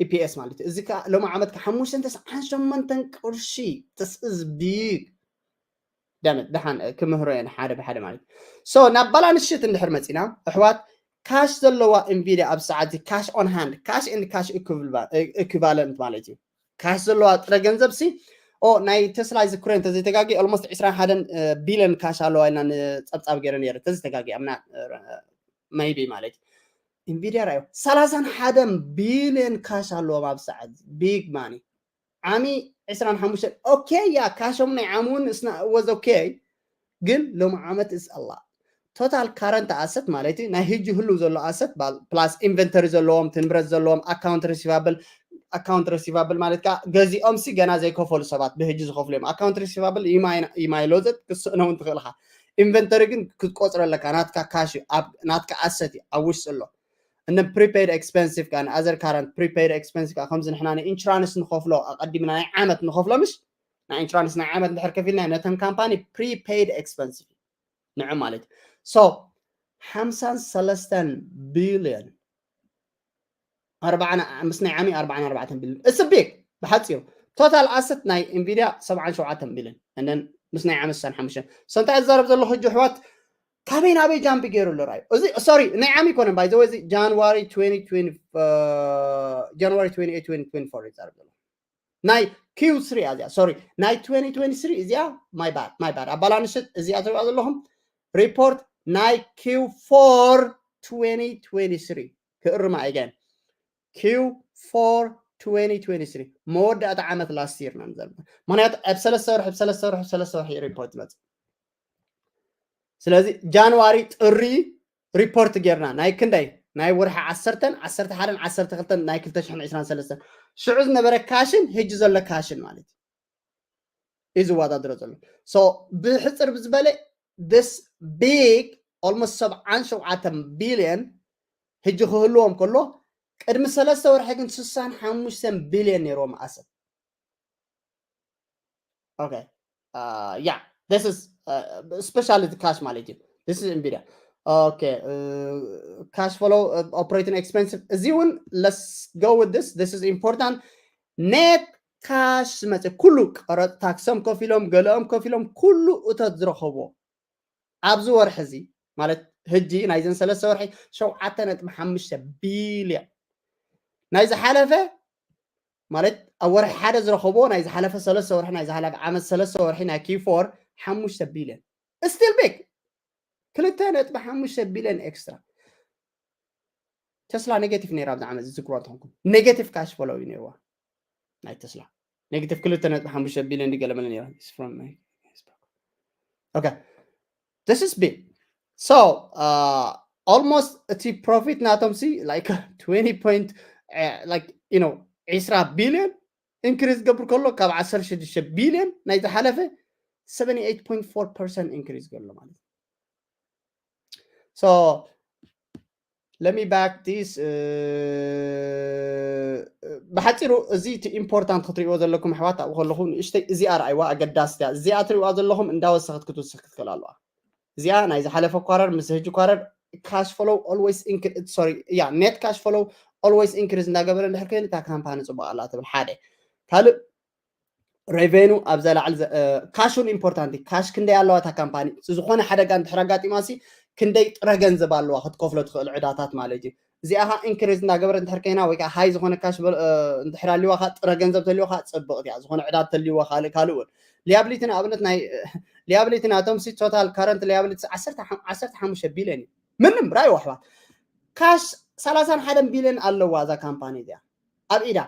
EPS ማለት እዩ እዚ ከዓ ሎም ዓመት ከሓሙሽተን ተስዓን ሸሞንተን ቅርሺ this is big ደመት ደሓን ክምህሮ እየን ሓደ ብሓደ ማለት so ናብ ባላንስ ሽት እንድሕር መፂና ኣሕዋት ካሽ ዘለዋ Nvidia ኣብ ሰዓት cash on hand cash and cash equivalent ማለት እዩ ካሽ ዘለዋ ጥረ ገንዘብ ሲ ኦ ናይ ቴስላ ዝክረ እንተዘይተጋጊ almost ዕስራን ሓደን ቢልዮን ካሽ ኣለዋ ኢልና ንፀብፃብ ገይረ ነይረ እንተዘይተጋጊ ኣብና maybe ማለት እዩ Nvidia ራዮ ሰላሳን ሓደን ቢልዮን ካሽ ኣለዎም ኣብ ሰዓት big money ዓሚ ዕስራን ሓሙሽተን okay ያ ካሾም ናይ ዓሚ እውን was okay ግን ሎም ዓመት is a lot total current asset ማለት እዩ ናይ ህጂ ህሉ ዘሎ asset plus inventory ዘለዎም ንብረት ዘለዎም account receivable account receivable ማለት ከዓ ገዚኦም ሲ ገና ዘይከፈሉ ሰባት ብህጂ ዝከፍሉ እዮም account receivable you might lose it ክስእኖ እውን ትኽእል ኢኻ inventory ግን ክትቆፅሮ ኣለካ ናትካ ካሽ እዩ ናትካ asset እዩ ኣብ ውሽጢ ኣሎ እነ prepaid expensive ከዓ other current prepaid expensive ከዓ ከምዚ ንሕና ን insurance ንከፍሎ ኣቀዲምና ናይ ዓመት ንከፍሎ ምሽ ናይ insurance ናይ ዓመት እንድሕር ከፊልና ነተን ካምፓኒ prepaid expensive ንዕ ማለት so ሓምሳን ሰለስተን ቢልዮን ኣርባዓን ምስ ናይ ዓሚ ኣርባዓን ኣርባዕተን ቢልዮን it's big ብሓፂሩ total asset ናይ Nvidia ሰብዓን ሸውዓተን ቢልዮን and then ምስ ናይ ዓሚ ስሳን ሓሙሽተን so እንታይ ዝዛረብ ዘለኹ ሕጂ ኣሕዋት ካበይ ናበይ jump ገይሩ ኣሎ ራዩ እዚ sorry ናይ ዓሚ ይኮነን by the way እዚ January twenty twenty January twenty-eight twenty twenty-four ይዛረብ ዘሎ ናይ Q three እዚኣ sorry ናይ twenty twenty-three እዚኣ my bad my bad ኣባላንሽት እዚኣ ትሪኣ ዘለኹም report ናይ Q four twenty twenty-three ክእርማ again Q four twenty twenty-three መወዳእታ ዓመት last year ኢና ንዘርብ ምክንያቱ ኣብ ሰለስተ ወርሒ ኣብ ሰለስተ ወርሒ ኣብ ሰለስተ ወርሒ report ይመፅእ ስለዚ ጃንዋሪ ጥሪ report ጌርና ናይ ክንደይ ናይ ወርሒ ዓሰርተን ዓሰርተ ሓደን ዓሰርተ ክልተን ናይ ክልተ ሽሕን ዕስራን ሰለስተን ሽዑ ዝነበረ ካሽን ህጂ ዘሎ ካሽን ማለት እዩ ዝወዳድሮ ዘሎ so ብሕፅር ብዝበለ this big almost ሰብዓን ሸውዓተን ቢልዮን ህጂ ክህልዎም ከሎ ቅድሚ ሰለስተ ወርሒ ግን ስሳን ሓሙሽተን ቢልዮን ነይርዎም asset okay yeah this is speciality cash ማለት እዩ this is Nvidia okay, cash flow, operating expense፣ እዚ እውን let's go with this, this is important። Net cash ዝመፅእ ኩሉ ቀረፅ ታክሶም ከፊሎም ገለኦም ከፊሎም ኩሉ እቶት ዝረኸብዎ ኣብዚ ወርሒ እዚ ማለት ህጂ ናይዘን ሰለስተ ወርሒ ሸውዓተ ነጥቢ ሓሙሽተ ቢልዮን። ናይ ዝሓለፈ ማለት ኣብ ወርሒ ሓደ ዝረኸብዎ ናይ ዝሓለፈ ሰለስተ ወርሒ ናይ ዝሓለፈ ዓመት ሰለስተ ወርሒ ናይ ኪ ፎር ሓሙሽተ ቢልዮን። Still big። ክልተ ነጥቢ ሓሙሽተ ቢልዮን ኤክስትራ። ተስላ ኔጌቲቭ ነይራ ኣብዚ ዓመት ዝዝክርዋ እንተኾንኩም፣ ኔጌቲቭ ካሽ ፍሎው እዩ ነይርዋ ናይ ተስላ። ኔጌቲቭ ክልተ ነጥቢ ሓሙሽተ ቢልዮን ገለ መለ ነይራ። Okay, this is big. So almost እቲ ፕሮፊት ናቶም ሲ like twenty point like you know ዒስራ ቢልዮን ኢንክሪዝ ገብር ከሎ ካብ ዓሰርተ ሽዱሽተ ቢልዮን ናይ ዝሓለፈ seventy eight point four percent ኢንክሪዝ ገሎ ማለት እዩ። So let me back this. ብሓፂሩ እዚ እቲ ኢምፖርታንት ክትሪእዎ ዘለኩም ኣሕዋት ኣብኡ ከለኹ ንእሽተይ እዚኣ ረኣይዋ ኣገዳስቲ እያ። እዚኣ ትሪእዋ ዘለኹም እንዳወሰኸት ክትውስኽ ክትክእል ኣለዋ። እዚኣ ናይ ዝሓለፈ ኳረር ምስ ህጂ ኳረር ካሽ ፍሎው ኦልዌይስ ኢንክሪ ሶሪ ያ ኔት ካሽ ፍሎው ኦልዌይስ ኢንክሪዝ እንዳገበረ እንድሕር ኮይኑ እታ ካምፓኒ ፅቡቅ ኣላ ትብል ሓደ። ካልእ ሬቨኑ ኣብዛ ላዕሊ ካሽ እውን ኢምፖርታንት እዩ። ካሽ ክንደይ ኣለዋ እታ ካምፓኒ፣ ዝኾነ ሓደጋ እንድሕር ኣጋጢማ ሲ ክንደይ ጥረ ገንዘብ ኣለዋ ክትከፍሎ ትኽእል ዕዳታት ማለት እዩ። እዚኣ ኻ ኢንክሪዝ እንዳገበረ እንድሕር ከይና ወይ ከዓ ሃይ ዝኾነ ካሽ እንድሕር ኣልዋ ኻ ጥረ ገንዘብ ተልዋ ኻ ፅብቕቲ እያ። ዝኾነ ዕዳ ተልዋ ካልእ ካልእ እውን ሊያብሊቲ ንኣብነት ናይ ሊያብሊቲ ናቶም ሲ ቶታል ካረንት ሊያብሊቲ ዓሰርተ ሓሙሽተ ቢልዮን እዩ። ምንም ራይ ኣሕዋት ካሽ ሰላሳን ሓደን ቢልዮን ኣለዋ እዛ ካምፓኒ እዚኣ ኣብ ኢዳ።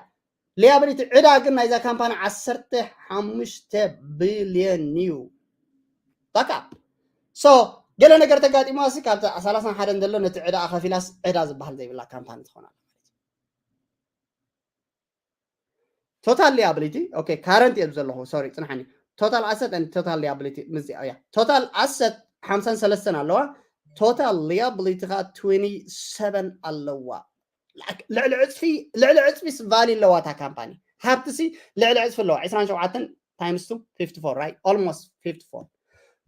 ሊያብሊቲ ዕዳ ግን ናይዛ ካምፓኒ ዓሰርተ ሓሙሽተ ቢልዮን እዩ። ባካ ሶ ገለ ነገር ተጋጢማ ሲ ካብቲ ሰላሳን ሓደን ዘሎ ነቲ ዕዳ ከፊላስ ዕዳ ዝበሃል ዘይብላ ካምፓኒ ትኾና። ቶታል ሊያብሊቲ ኦኬ ካረንት እየ ዘለኹ ሶሪ ፅንሓኒ። ቶታል ኣሰት ን ቶታል ሊያብሊቲ ምዚኣ እያ። ቶታል ኣሰት ሓምሳን ሰለስተን ኣለዋ። ቶታል ሊያብሊቲ ካ ትዌንቲ ሰቨን ኣለዋ። ልዕሊ ዕፅፊ ልዕሊ ዕፅፊ ቫሊ ኣለዋ እታ ካምፓኒ። ሃብቲ ሲ ልዕሊ ዕፅፊ ኣለዋ። ዕስራን ሸውዓተን ታይምስ ቱ ፊፍቲ ፎር right almost fifty four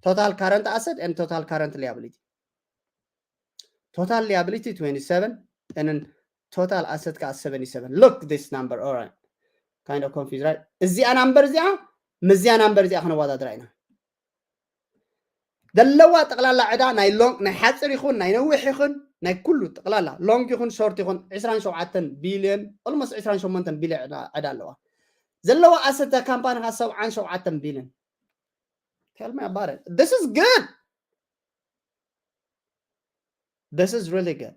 total current asset and total current liability. Total liability twenty seven and then total asset ከዓ seventy seven. Look this number, all right, kind of confused right? እዚኣ ናምበር እዚኣ ምስዚኣ ናምበር እዚኣ ከነወዳድራ ኢና። ዘለዋ ጠቕላላ ዕዳ ናይ ሎንግ ናይ ሓፂር ይኹን ናይ ነዊሕ ይኹን ናይ ኩሉ ጠቕላላ ሎንግ ይኹን ሾርት ይኹን ዕስራን ሸውዓተን ቢልዮን almost ዕስራን ሸሞንተን ቢልዮን ዕዳ ኣለዋ። ዘለዋ ኣሰት እዛ ካምፓኒ ከዓ ሰብዓን ሸውዓተን ቢልዮን። Tell me about it. This is good. This is really good.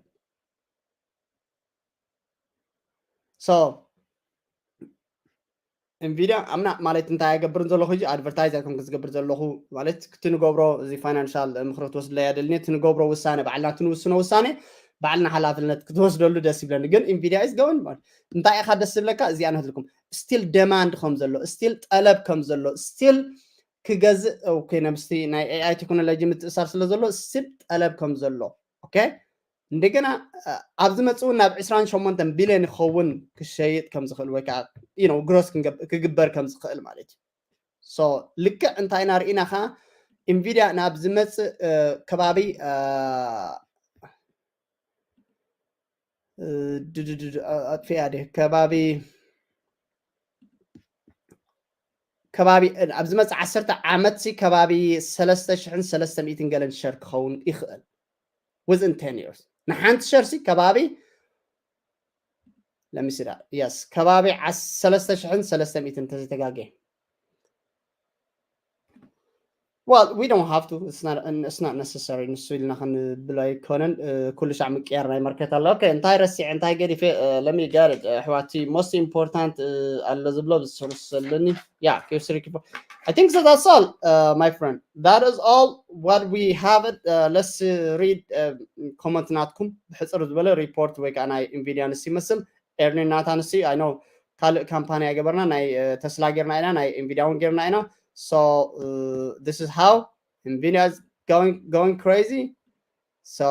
So Nvidia ኣምና ማለት እንታይ ኣይገብርን ዘለኹ ሕጂ ኣድቨርታይዝ ኣይኮንኩ ዝገብር ዘለኹ ማለት ክትንገብሮ እዚ ፋይናንሻል ምክሪ ክትወስድለይ ኣይደልን እየ። ትንገብሮ ውሳነ ባዕልና ትንውስኖ ውሳነ ባዕልና ሓላፍነት ክትወስደሉ ደስ ይብለኒ። ግን Nvidia is going እንታይ ኢኻ ደስ ዝብለካ እዚኣ ነህልኩም ስቲል ደማንድ ከም ዘሎ ስቲል ጠለብ ከም ዘሎ ስቲል ክገዝእ okay ነብስቲ ናይ ኤኣይ ቴክኖሎጂ ምትእሳር ስለ ዘሎ ስብ ጠለብ ከም ዘሎ okay እንደገና ኣብ ዝመፅእ ናብ ዕስራን ሸሞንተን ቢልዮን ይኸውን ክሸይጥ ከም ዝኽእል ወይ ከዓ ግሮስ ክግበር ከም ዝኽእል ማለት እዩ። So ልክዕ እንታይ ኢና ርኢና ከዓ ኢንቪድያ ናብ ዝመፅእ ከባቢ ኣጥፊኣ ደ ከባቢ ከባቢ ኣብ ዝመፅእ ዓሰርተ ዓመት ሲ ከባቢ ሰለስተ ሽሕን ሰለስተ ሚእትን ገለን ሸር ክኸውን ይኽእል። Within ten years ንሓንቲ ሸር ሲ ከባቢ let me see that yes ከባቢ ሰለስተ ሽሕን ሰለስተ ሚእትን እንተዘይተጋጌ Well, we don't have to. It's not, it's not necessary. ንሱ ኢልና ክንብሎ ኣይኮነን። ኩሉ ሻዕ ምቅያር ናይ ማርኬት ኣሎ። Okay, እንታይ ረሲዐ እንታይ ገዲፈ let me get it ኣሕዋቲ most important ኣሎ ዝብሎ ብስርሰልኒ yeah Q three Q four. I think so that's all, my friend. That is all what we have it. Let's read comment ናትኩም ብሕፅር ዝበለ ሪፖርት ወይ ከዓ ናይ ኢንቪድያ ንስ ይመስል ኤርኒ ናታ ንስ I know ካልእ ካምፓኒ ኣይገበርና ናይ ተስላ ጌርና ኢና ናይ ኢንቪድያ እውን ጌርና ኢና። So this is how ኢንቪድያ is going going crazy. So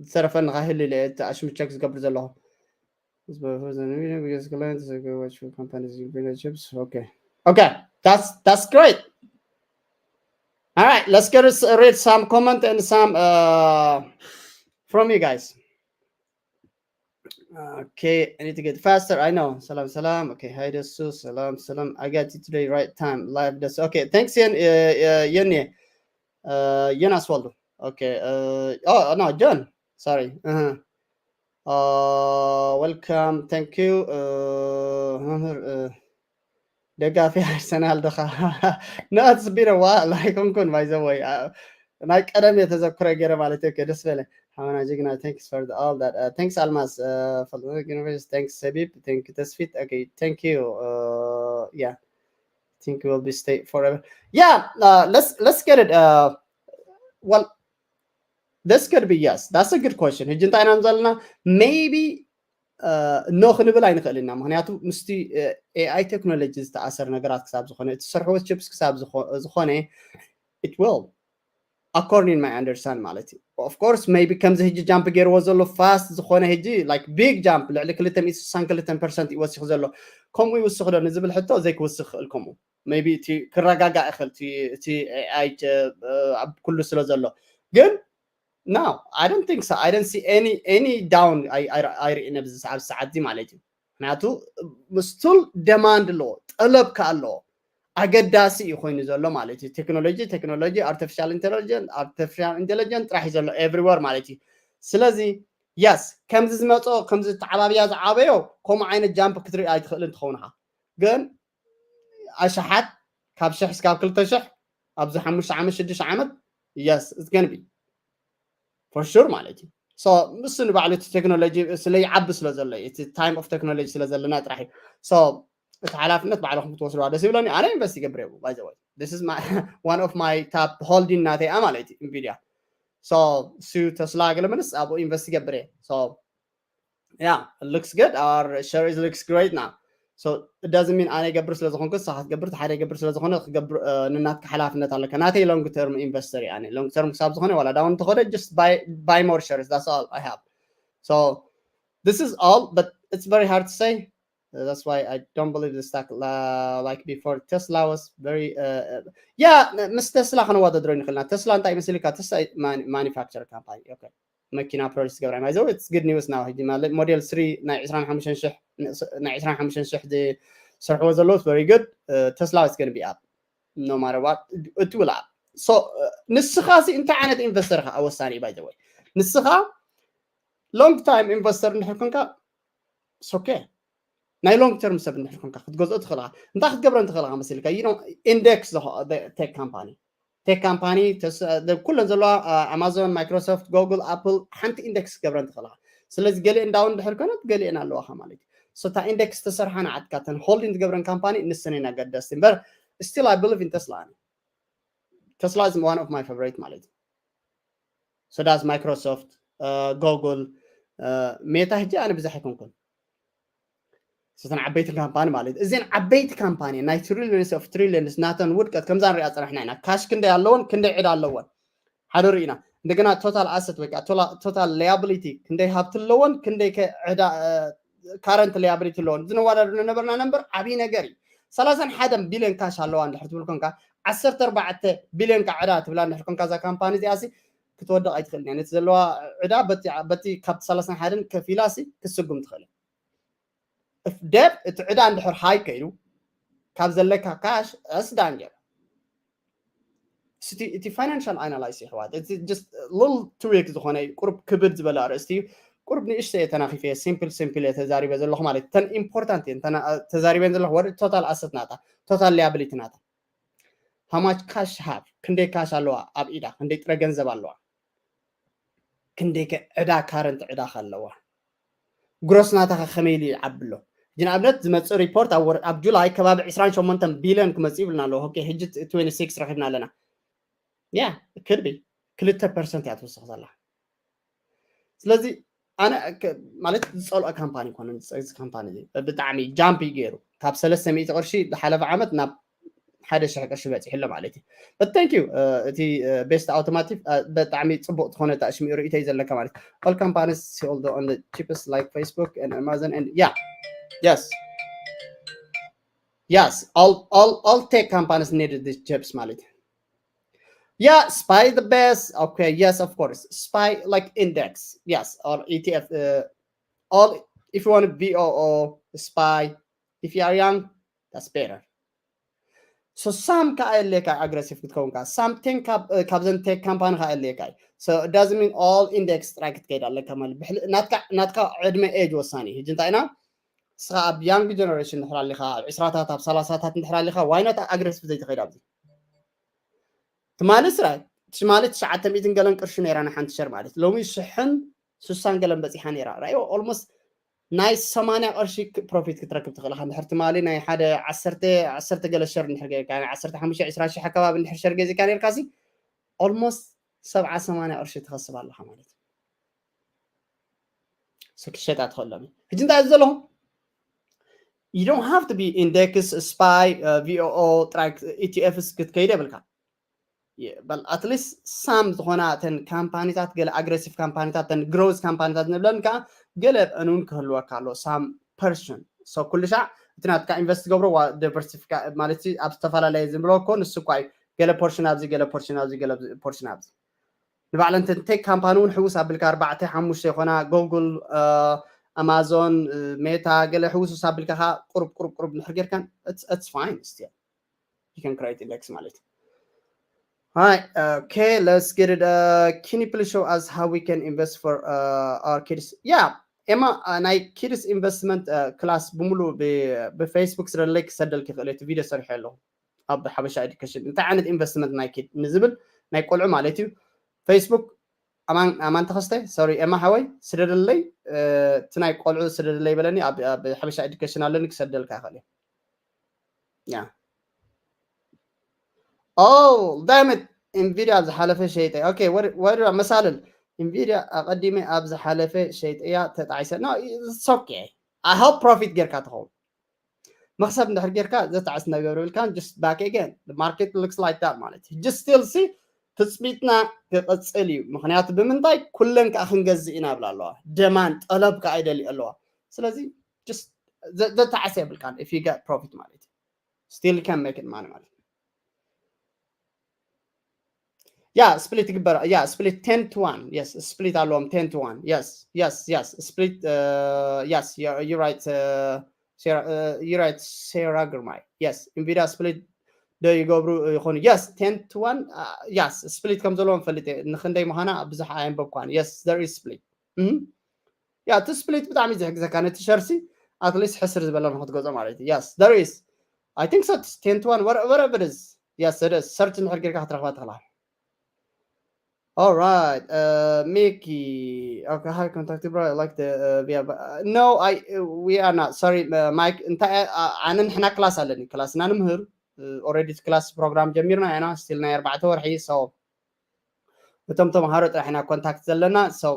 ዝተረፈ ንኻህል ኢለ ኣሽምቸክ ዝገብር ዘለኹ። Okay, okay, that's that's great. All right, let's get us read some comment and some uh from you guys. Okay, I need to get faster. I know. Salam, salam. Okay, hi, Desu. Salam, salam. I got you today, right time. Live, Desu. Okay, thanks, Yen, uh, uh, Yeni. Uh, Yen Aswaldo. Okay, uh, oh, no, John. Sorry. Uh-huh. Uh, welcome. Thank you. Uh, uh, ደጋፊ ኣርሰናል ደኻ? No, it's been a while ኣይኮንኩን። By the way, ናይ ቀደም የተዘክረ ገይረ ማለት እዩ። ደስ በለ ሓወና ጅግና። Thanks for the all that. Uh, thanks Almas, uh, for the universe. Thanks ሰቢብ። Thank you ተስፊት። Okay, thank you. Uh, yeah, think we'll be stay forever. Yeah, uh, let's let's get it. Uh, well, this could be yes. That's a good question. ሕጂ እንታይ ኢና ዘለና? Maybe no ክንብል ኣይንኽእል ኢና። ምክንያቱ ምስቲ ኤኣይ ቴክኖሎጂ ዝተኣሰር ነገራት ክሳብ ዝኾነ፣ እቲ ዝሰርሕዎ ቺፕስ ክሳብ ዝኾነ፣ it will, according my understand ማለት እዩ። Of course, maybe ከምዚ ሕጂ ጃምፕ ገይርዎ ዘሎ ፋስት ዝኾነ ሕጂ like big jump ልዕሊ ክልተ ሚእቲ ስሳን ክልተን ፐርሰንት እዩ ወሲኹ ዘሎ። ከምኡ ይውስኽ ዶ ንዝብል ሕቶ ዘይክውስኽ ክኽእል፣ ከምኡ maybe እቲ ክረጋጋእ ይኽእል እቲ ኤኣይ ኣብ ኩሉ ስለ ዘሎ። ግን no, I don't think so. I don't see any any down. ኣይርኢ ነብዚ ሰዓት ሰዓት እዚ ማለት እዩ። ምክንያቱ ምስቱል ደማንድ ኣለዎ፣ ጠለብ ከ ኣለዎ፣ ኣገዳሲ እዩ ኮይኑ ዘሎ ማለት እዩ። ቴክኖሎጂ ቴክኖሎጂ፣ artificial intelligence artificial intelligence ጥራሕ እዩ ዘሎ everywhere ማለት እዩ። ስለዚ yes፣ ከምዚ ዝመጾ ከምዚ ተዓባብያ ዝዓበዮ ከምኡ ዓይነት ጃምፕ ክትርኢ ኣይትኽእልን ትኸውን ኢኻ። ግን ኣሽሓት ካብ ሽሕ እስካብ ክልተ ሽሕ ኣብዚ ሓሙሽተ ዓመት ሽዱሽተ ዓመት yes, it's gonna be for sure ማለት እዩ። So ምስ ንባዕሉ እቲ ቴክኖሎጂ ስለ ይዓቢ ስለ ዘሎ እዩ፣ እቲ time of technology ስለ ዘለና ጥራሕ እዩ። So እቲ ሓላፍነት ባዕልኹም ክትወስድዋ ደስ ይብለኒ። ኣነ ኢንቨስት ይገብር እየ። By the way, this is my one of my top holding ናተይ እያ ማለት እዩ፣ ኢንቪድያ። So እሱ ተስላ ገለ ምንስ ኣብኡ ኢንቨስት ይገብር እየ። So yeah, it looks good. Our share is looks great now. So it doesn't mean ኣነ ይገብር ስለ ዝኾንኩ ንስኻ ክትገብር፣ እቲ ሓደ ይገብር ስለ ዝኾነ ክገብር፣ uh፣ ንናትካ ሓላፍነት ኣለካ። ናተይ long term investor እየ ኣነ። Long term ክሳብ ዝኾነ ዋላ ዳውን እንተኾነ just buy buy more shares, that's all I have. So this is all, but it's very hard to say. Uh, that's why I don't believe the stock la- like before. Tesla was very uh, uh, yeah, ምስ ተስላ ከነወዳድሮ ንኽእልና። ተስላ እንታይ ይመስልካ? ተስላ ማኑፋክቸር ካምፓኒ። Okay, መኪና ፕሮዲስ ገብራ ማይዘው it's good news now። ሕጂ ማለት ሞዴል ስሪ ናይ ዕስራን ሓሙሽተን ሽሕ፣ ናይ ዕስራን ሓሙሽተን ሽሕ ዝሰርሕዎ ዘለዉ very good። ተስላ is gonna be up no matter what, it will up። So ንስኻ ሲ እንታይ ዓይነት ኢንቨስተር ኢኻ? ወሳኒ እዩ። By the way ንስኻ long time investor እንድሕር ኮንካ it's okay። ናይ long term ሰብ እንድሕር ኮንካ ክትገዝኦ ትኽእል ኢኻ። እንታይ ክትገብረን ትኽእል ኢኻ መሲልካ? You know, index ቴክ ካምፓኒ ቴክ ካምፓኒ ኩለን ዘለዋ ኣማዞን፣ ማይክሮሶፍት፣ ጎግል፣ ኣፕል ሓንቲ ኢንደክስ ክገብረን ትኽእል ኢኻ። ስለዚ ገሊአን ዳውን እንድሕር ኮነት ገሊአን ኣለዋኻ ማለት እዩ። So እታ ኢንደክስ ተሰርሓ ንዓትካ ተን ሆልዲንግ ትገብረን ካምፓኒ ንሰን ኢና ገደስቲ እምበር still I believe in Tesla ኣነ። Tesla is one of my favorite ማለት እዩ። So that's Microsoft, ጎግል፣ ሜታ ሕጂ ኣነ ብዙሕ ኣይኮንኩን። እተን ዓበይቲ ካምፓኒ ማለት እዚን ዓበይቲ ካምፓኒ ናይ ትሪሊዮንስ ኦፍ ትሪሊዮንስ ናተን ውድቀት ከምዛ ንሪኣ ፀናሕና ኢና። ካሽ ክንደይ ኣለወን፣ ክንደይ ዕዳ ኣለወን ሓደ ርኢና። እንደገና ቶታል ኣሰት ወይ ከዓ ቶታል ላያብሊቲ ክንደይ ሃብቲ ኣለወን፣ ክንደይ ከ ዕዳ ካረንት ላያብሊቲ ኣለወን ዝነዋዳድር ነበርና ነበር። ዓብዪ ነገር እዩ። ሰላሳን ሓደን ቢልዮን ካሽ ኣለዋ እንድሕር ትብል ኮንካ፣ ዓሰርተ ኣርባዕተ ቢልዮን ከዓ ዕዳ ትብላ እንድሕር ኮንካ እዛ ካምፓኒ እዚኣ ሲ ክትወድቕ ኣይትኽእልን እያ። ነቲ ዘለዋ ዕዳ በቲ በቲ ካብቲ ሰላሳን ሓደን ከፊላ ሲ ክትስጉም ትኽእል እያ። ደብ እቲ ዕዳ እንድሕር ሃይ ከይዱ ካብ ዘለካ ካሽ እስ ዳንጀር እቲ ፋይናንሻል ኣናላይስ ይሕዋት እቲ ጀስት ሉል ትዊክ ዝኾነ ቁርብ ክብድ ዝበለ ኣርእስቲ እዩ። ቁርብ ንእሽተ እየ ተናኺፈ እየ ሲምፕል ሲምፕል እየ ተዛሪበ ዘለኹ ማለት እተን ኢምፖርታንት እየን ተዛሪበን ዘለኹ ወደ ቶታል ኣሰት ናታ ቶታል ሊያብሊቲ ናታ how much cash have ክንደይ ካሽ ኣለዋ ኣብ ኢዳ ክንደይ ጥረ ገንዘብ ኣለዋ ክንደይ ዕዳ ካረንት ዕዳ ኣለዋ ግሮስ ናታ ከመይ ኢሉ ይዓቢ ኣሎ። ሕጂ ንኣብነት ዝመፅእ ሪፖርት ኣብ ጁላይ ከባቢ ዕስራን ሸሞንተን ቢልዮን ክመፅእ ይብልና ኣለዎ። ኦኬ ሕጂ ትዌንቲ ሲክስ ረኺብና ኣለና። ያ ክድቢ ክልተ ፐርሰንት እያ ትውስኽ ዘላ። ስለዚ ኣነ ማለት ዝፀልኦ ካምፓኒ ይኮነ እዚ ካምፓኒ እዚ ብጣዕሚ ጃምፕ እዩ ገይሩ ካብ ሰለስተ ሚእቲ ቅርሺ ዝሓለፈ ዓመት ናብ ሓደ ሽሕ ቅርሺ በፂሑ ኣሎ ማለት እዩ። But thank you እቲ ቤስት ኣውቶማቲቭ ብጣዕሚ ፅቡቅ ዝኾነ ታሽሚኡ ርእይቶ እዩ ዘለካ ማለት all companies sold on the cheapest like Facebook and Amazon and yeah yes yes all all all tech companies needed this chips ማለት እዩ። Yeah, spy the best. Okay, yes, of course. Spy like index. Yes, or E T F. Uh, all if you want to V O O, spy. If you are young, that's better. So ሳም ከዓ የድልየካ ኣግረሲቭ ክትከውን ከዓ ሳም ቴን ካብዘን ቴክ ካምፓኒ ከዓ የድልየካ እዩ። So it doesn't mean all index ጥራይ ክትከይድ ኣለካ ማለት ናትካ ዕድመ ኤጅ ወሳኒ እዩ። ሕጂ እንታይ ኢና ንስኻ ኣብ ያንግ ጀነሬሽን እንድሕር ኣሊኻ ኣብ ዕስራታት ኣብ ሰላሳታት እንድሕር ኣሊኻ ዋይናት ኣግረሲቭ ዘይትኸይድ ኣብዚ ትማሊ ስራይ ትማሊ ትሽዓተ ሚእትን ገለን ቅርሺ ነይራ ንሓንቲ ሸር ማለት ሎሚ ሽሕን ስሳን ገለን በፂሓ ነይራ ራዮ ኦልሞስት ናይ ሰማንያ ቅርሺ ፕሮፊት ክትረክብ ትኽእል ኢኻ። እንድሕር ትማሊ ናይ ሓደ ዓሰርተ ዓሰርተ ገለ ሸር እንድሕር ጌርካ ናይ ዓሰርተ ሓሙሽተ ዕስራ ሺሕ ኣካባቢ እንድሕር ሸር ገዚእካ ኔርካ ሲ ኦልሞስት ሰብዓ ሰማንያ ቅርሺ ትኸስብ ኣለኻ ማለት እዩ። So ክትሸጣ ትኽእሎም እዩ። ሕጂ እንታይ እዩ ዘለኹም you don't have to be index spy uh, V O O ጥራይ E T Fs ክትከይድ የብልካ but at least ሳም ዝኾና ተን ካምፓኒታት ገለ ኣግረሲቭ ካምፓኒታት ተን ግሮዝ ካምፓኒታት ንብለን ከዓ ገለ ብዕኑን ክህልወካ ኣሎ ሳም ፐርሽን so ኩሉ ሻዕ እቲ ናትካ ኢንቨስት ትገብሮ ዲቨርሲፊካ ማለት ኣብ ዝተፈላለየ ዝብሎ እኮ ንሱ እኳ እዩ ገለ ፖርሽን ኣብዚ ገለ ፖርሽን ኣብዚ ገለ ፖርሽን ኣብዚ ንባዕለን ተን ቴክ ካምፓኒ እውን ሕውስ ኣቢልካ ኣርባዕተ ሓሙሽተ ይኾና ጉግል ኣማዞን ሜታ ገለ ሕውስውስ ኣቢልካ ቁሩብ ቁሩብ ቁሩብ እንድሕር ጌርካን it's fine still you can create index ማለት Hi, okay, let's get it. Uh, can you please show us how we can invest for uh, our kids? Yeah, ኤማ ናይ ኪድስ ኢንቨስትመንት ክላስ ብምሉ ብፌስቡክ ስለለይ ክሰደልክ ይኽእል እቲ ቪዲዮ ሰሪሐ ኣለኹ ኣብ ሓበሻ ኤዱኬሽን እንታይ ዓይነት ኢንቨስትመንት ናይ ኪድ ንዝብል ናይ ቆልዑ ማለት እዩ ፌስቡክ ኣማን ኣማን ተኸስተ ሶሪ ኤማ ሓወይ ስደደለይ እቲ ናይ ቆልዑ ስደደለይ በለኒ ኣብ ሓበሻ ኤዱኬሽን ኣለኒ ክሰደልካ ይኽእል እየ yeah oh damn it Nvidia ኣብ ዝሓለፈ ሸይጠ okay ወደ መሳልል Nvidia ኣቐዲመ ኣብ ዝሓለፈ ሸይጠያ ተጣዒሰ no it's okay I hope profit ጌርካ ትኸውን መኽሰብ እንድሕር ጌርካ ዘተዓስ ነገር ብልካን just back again the market looks like that ማለት just still see ትፅቢትና ክቕፅል እዩ ምክንያቱ ብምንታይ ኩለን ከዓ ክንገዝእ ኢና ብላ ኣለዋ ደማን ጠለብ ከዓ ይደልዩ ኣለዋ ስለዚ just ዘተዓስ የብልካን if you get profit ማለት still can make it money ማለት yeah split ግበር yeah split ten to one yes split ኣለዎም ten to one yes yes yes split uh, yes you're, you're right uh, Sarah, uh, you're right Sarah ግርማይ yes Nvidia split ዶ ይገብሩ ይኾኑ yes ten to one uh, yes split ከም ዘለዎም ፈልጥ ንክንደይ ምዃና ብዙሕ ኣየንበብኳን yes there is split mm -hmm. yeah እቲ split ብጣዕሚ ዝሕግዘካ ነቲ ሸርሲ at least ሕስር ዝበለ ንክትገጾ ማለት እዩ yes there is I think so ten to one whatever it is yes it is search እንድሕር ጌርካ ክትረኽባ ትኽእላ All right, uh, Mickey. Okay, hi, contact bro. I like the uh, via. But, uh, no, I uh, we are not. Sorry, uh, Mike. እንታይ ኣነ ንሕና ክላስ ኣለኒ ክላስና ንምህር already ክላስ ፕሮግራም ጀሚርና ኢና still ናይ ኣርባዕተ ወርሒ so እቶም ተምሃሮ ጥራሕ ኢና ኮንታክት ዘለና so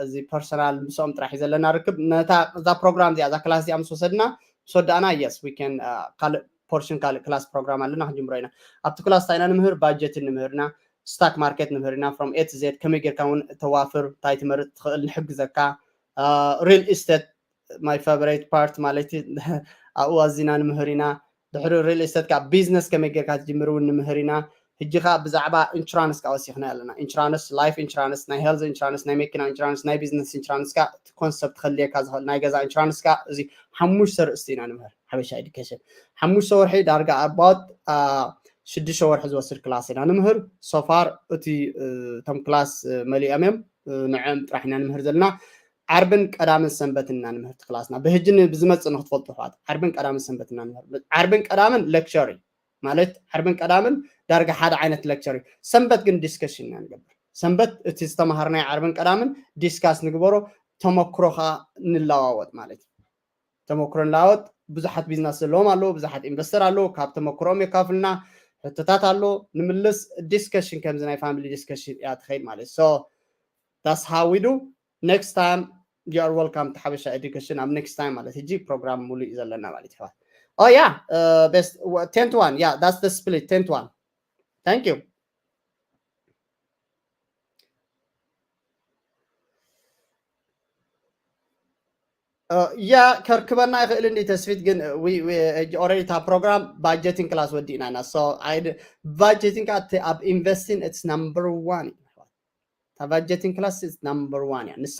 እዚ ፐርሰናል ምስኦም ጥራሕ እዩ ዘለና ርክብ ነታ እዛ ፕሮግራም እዚኣ እዛ ክላስ እዚኣ ምስ ወሰድና ምስ ወዳእና yes we can ካልእ ፖርሽን ካልእ ክላስ ፕሮግራም ኣለና ክንጅምሮ ኢና ኣብቲ ክላስ እንታይ ኢና ንምህር ባጀትን ንምህርና ስታክ ማርኬት ንምህር ኢና from A to Z ከመይ ጌርካ እውን ተዋፍር እንታይ ትመርፅ ትኽእል ንሕግዘካ real estate my favorite part ማለት ኣብኡ ኣዚና ንምህር ኢና ድሕሪ real estate ከዓ ቢዝነስ ከመይ ጌርካ ትጅምር እውን ንምህር ኢና ሕጂ ከዓ ብዛዕባ ኢንሹራንስ ከዓ ወሲኽና ኣለና ኢንሹራንስ life insurance ናይ health insurance ናይ መኪና ኢንሹራንስ ናይ ቢዝነስ ኢንሹራንስ ከዓ ኮንሰፕት ከድልየካ ዝኽእል ናይ ገዛ ኢንሹራንስ ከዓ እዚ ሓሙሽተ ርእስቲ ኢና ንምህር ሓበሻ ኤዱኬሽን ሓሙሽተ ወርሒ ዳርጋ about ሽዱሽተ ወርሒ ዝወስድ ክላስ ኢና ንምህር so far እቲ እቶም ክላስ መሊኦም እዮም ንዕም ጥራሕ ኢና ንምህር ዘለና ዓርብን ቀዳምን ሰንበትን ኢና ንምህር ክላስና ብህጂ ብዝመፅእ ንክትፈልጡ ኣሕዋት ዓርብን ቀዳምን ሰንበትን ኢና ንምህር ዓርብን ቀዳምን lecture እዩ ማለት ዓርብን ቀዳምን ዳርጋ ሓደ ዓይነት lecture እዩ ሰንበት ግን ዲስከሽን ኢና ንገብር ሰንበት እቲ ዝተምሃርናዮ ዓርብን ቀዳምን ዲስካስ ንግበሮ ተመክሮ ከዓ ንለዋወጥ ማለት እዩ ተመክሮ ንለዋወጥ ብዙሓት ቢዝነስ ዘለዎም ኣለዉ ብዙሓት ኢንቨስተር ኣለዉ ካብ ተመክሮኦም የካፍልና ሕቶታት ኣሎ ንምልስ ዲስከሽን ከምዚ ናይ family discussion እያ ትኸይድ ማለት so that's how we do next time you are welcome to ሓበሻ ኤዱኬሽን ኣብ next time ማለት ሕጂ ፕሮግራም ሙሉእ እዩ ዘለና ማለት ይሕዋት oh yeah uh, best uh, ten to one yeah that's the split ten to one thank you ያ ከርክበና ይኽእል እንዲ ተስፊት ግን ኦረዲ እታ ፕሮግራም ባጀቲንግ ክላስ ወዲእና ኢና። ባጀቲንግ ኣብ ኢንቨስቲንግ ኢትስ ናምበር ዋን እታ ባጀቲንግ ክላስ ናምበር ዋን እያ። ንሳ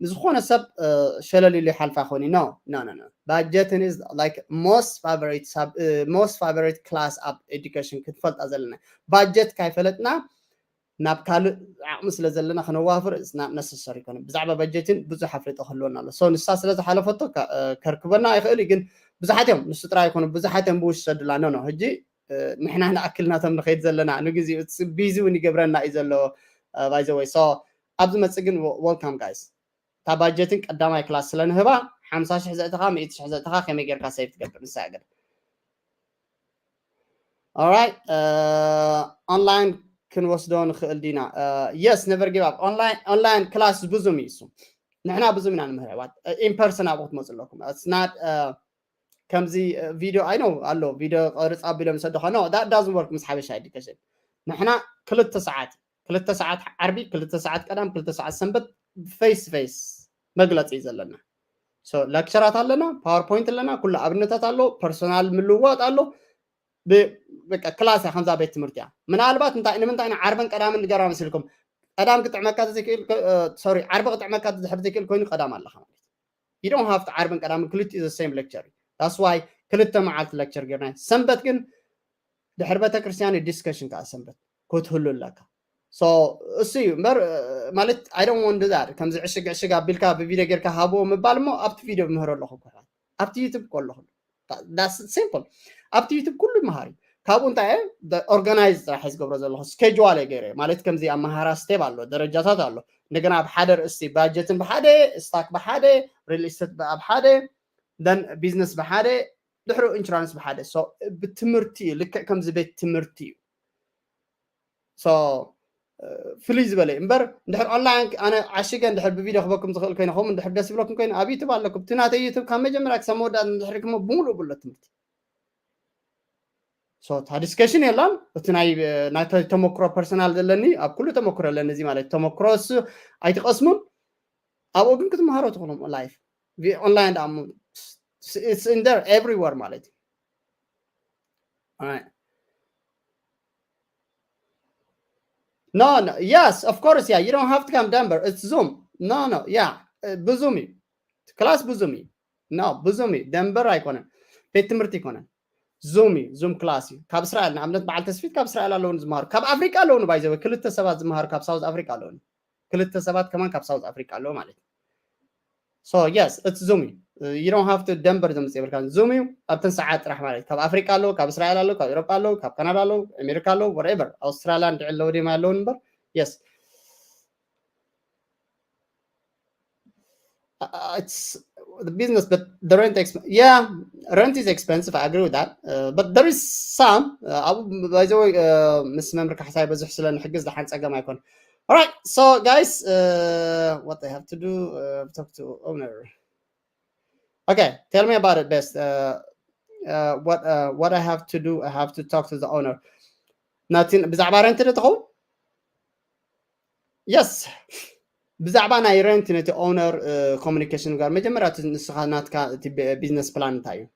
ንዝኾነ ሰብ ሸለል ኢሉ ይሓልፋ ኾኒ ኖ ኖ ኖ ባጀቲንግ is like most favorite most favorite class ኣብ ኤዱኬሽን ክትፈልጣ ዘለና ባጀት ካይፈለጥና ናብ ካልእ ዓቕሚ ስለ ዘለና ክነዋፍር ነሰሰር ይኮነ ብዛዕባ በጀትን ብዙሕ ኣፍልጦ ክህልወና ኣሎ። ንሳ ስለ ዝሓለፈቶ ከርክበና ይኽእል እዩ፣ ግን ብዙሓት እዮም ንሱ ጥራይ ይኮኑ ብዙሓት እዮም ብውሽ ሰዱላ ኖ ኖ ህጂ ንሕና ንኣክል ናቶም ንኸይድ ዘለና ንግዜኡ ቢዚ እውን ይገብረና እዩ ዘሎ። ባይዘወይ ኣብዚ መፅእ ግን ወልካም ጋይስ እታ ባጀትን ቀዳማይ ክላስ ስለ ንህባ ሓምሳ ሽሕ ዘእትኻ ሚእቲ ሽሕ ዘእትኻ ከመይ ጌርካ ሰይፍ ትገብር ንሳ ገለ ኦራይት ኦንላይን ክንወስዶ ንኽእል ዲና? የስ ነቨር ጊቭ ኣፕ። ኦንላይን ክላስ ብዙም እዩ እሱ። ንሕና ብዙም ኢና ንምህር ኣሕዋት። ኢንፐርሰን ኣብኡ ክትመፁ ኣለኩም። ስናድ ከምዚ ቪዲዮ ኣይ ነው ኣሎ ቪዲዮ ቅርፅ ኣቢሎም ሰደኾ ኖ ዳት ዳዝን ወርክ ምስ ሓበሻ ኤዱኬሽን። ንሕና ክልተ ሰዓት ክልተ ሰዓት ዓርቢ ክልተ ሰዓት ቀዳም ክልተ ሰዓት ሰንበት ፌስ ፌስ መግለፂ እዩ ዘለና። ለክቸራት ኣለና፣ ፓወርፖይንት ኣለና፣ ኩሉ ኣብነታት ኣሎ፣ ፐርሶናል ምልዋጥ ኣሎ። ክላስ እያ ከምዛ ቤት ትምህርቲ እያ። ምናልባት እንታይ ንምንታይ ኢና ዓርበን ቀዳምን ንገራ መሲልኩም? ቀዳም ክጥዕመካ ዘይክእል ሶሪ ዓርቢ ክጥዕመካ ድሕር ዘይክእል ኮይኑ ቀዳም ኣለካ ማለት you don't have to ዓርብን ቀዳምን ክልቲኡ the same lecture that's why ክልተ መዓልቲ lecture ጌርና። ሰንበት ግን ድሕር ቤተክርስትያን ዲስከሽን ከዓ ሰንበት ክትህሉ ኣለካ። እሱ እዩ እምበር ማለት I don't want that ከምዚ ዕሽግ ዕሽግ ኣቢልካ ብቪዲዮ ጌርካ ሃብዎ ምባል እሞ ኣብቲ ቪዲዮ ምህሮ ኣለኹ ኩሕዋት ኣብቲ ዩቱብ እኮ ኣለኹ። ሲምፕል ኣብቲ ዩቱብ ኩሉ ይመሃር እዩ። ካብኡ እንታይ ኦርጋናይዝ ጥራሕ ዝገብሮ ዘለኹ ስኬጅዋል እየ ገይረ ማለት ከምዚ ኣመሃራ ስቴፕ ኣሎ ደረጃታት ኣሎ። እንደገና ኣብ ሓደ ርእሲ ባጀትን ብሓደ ስታክ ብሓደ ሪል ስቴት ኣብ ሓደ ን ቢዝነስ ብሓደ ድሕሪ ኢንሹራንስ ብሓደ ብትምህርቲ እዩ። ልክዕ ከምዚ ቤት ትምህርቲ እዩ። ፍልይ ዝበለ እዩ እምበር እንድሕር ኦንላይን ኣነ ዓሽገ እንድሕር ብቪዲዮ ክበኩም ዝኽእል ኮይነ ከምኡ እንድሕር ደስ ይብለኩም ኮይኑ ኣብ ዩቱብ ኣለኩም። እቲ ናተይ ዩቱብ ካብ መጀመርያ ክሳብ መወዳእታ እንድሕር ክሞ ብምሉእ ብሎ ትምህርቲ እታ ዲስከሽን የላን። እቲ ናይ ተመክሮ ፐርሰናል ዘለኒ ኣብ ኩሉ ተመክሮ ኣለኒ። እዚ ማለት ተመክሮ እሱ ኣይትቐስሙን ኣብኡ ግን ክትመሃሮ ትኽእሎም ላይፍ ኦንላይን ዳ it's in there everywhere ማለት እዩ። No, no, yes, of course, yeah, you don't have to come Denver. It's Zoom. No, no, yeah, ብዙም እዩ ክላስ ብዙም እዩ። No, ብዙም እዩ ደንበር ኣይኮነን ቤት ትምህርቲ ኣይኮነን። ዙም እዩ ዙም ክላስ እዩ። ካብ እስራኤል ንኣብነት በዓል ተስፊት ካብ እስራኤል ኣለውን ዝመሃሩ ካብ ኣፍሪቃ ኣለውን ባይዘወ ክልተ ሰባት ዝመሃሩ ካብ ሳውዝ ኣፍሪቃ ኣለውን ክልተ ሰባት ከማን ካብ ሳውዝ ኣፍሪቃ ኣለዎ ማለት እዩ። So yes, it's Zoom እዩ። You don't have to ደንበር ዘምፅእ የብልካ ዙም እዩ። ኣብተን ሰዓት ጥራሕ ማለት ካብ ኣፍሪቃ ኣለዉ ካብ እስራኤል ኣለዉ ካብ ኤሮጳ ኣለዉ ካብ ካናዳ ኣለዉ ኣሜሪካ ኣለዉ whatever ኣውስትራልያ እንድዒ ኣለዉ ድማ ኣለዉ እምበር yes it's the business but the rent exp yeah rent is expensive I agree with that uh, but there is some uh, by the way uh, ምስ መምህር ካሕሳይ በዝሕ ስለ ንሕግዝ ደሓን ፀገም ኣይኮን All right, so guys, uh, what I have to do? Uh, talk to owner. Okay, tell me about it best. Uh, uh, what uh, what I have to do? I have to talk to the owner. ናቲ ብዛዕባ ረንት ዶ ትኸውን? የስ ብዛዕባ ናይ ረንት ነቲ ኦነር ኮሚኒኬሽን ጋር መጀመርያ ንስኻ ናትካ እቲ ቢዝነስ ፕላን እንታይ እዩ?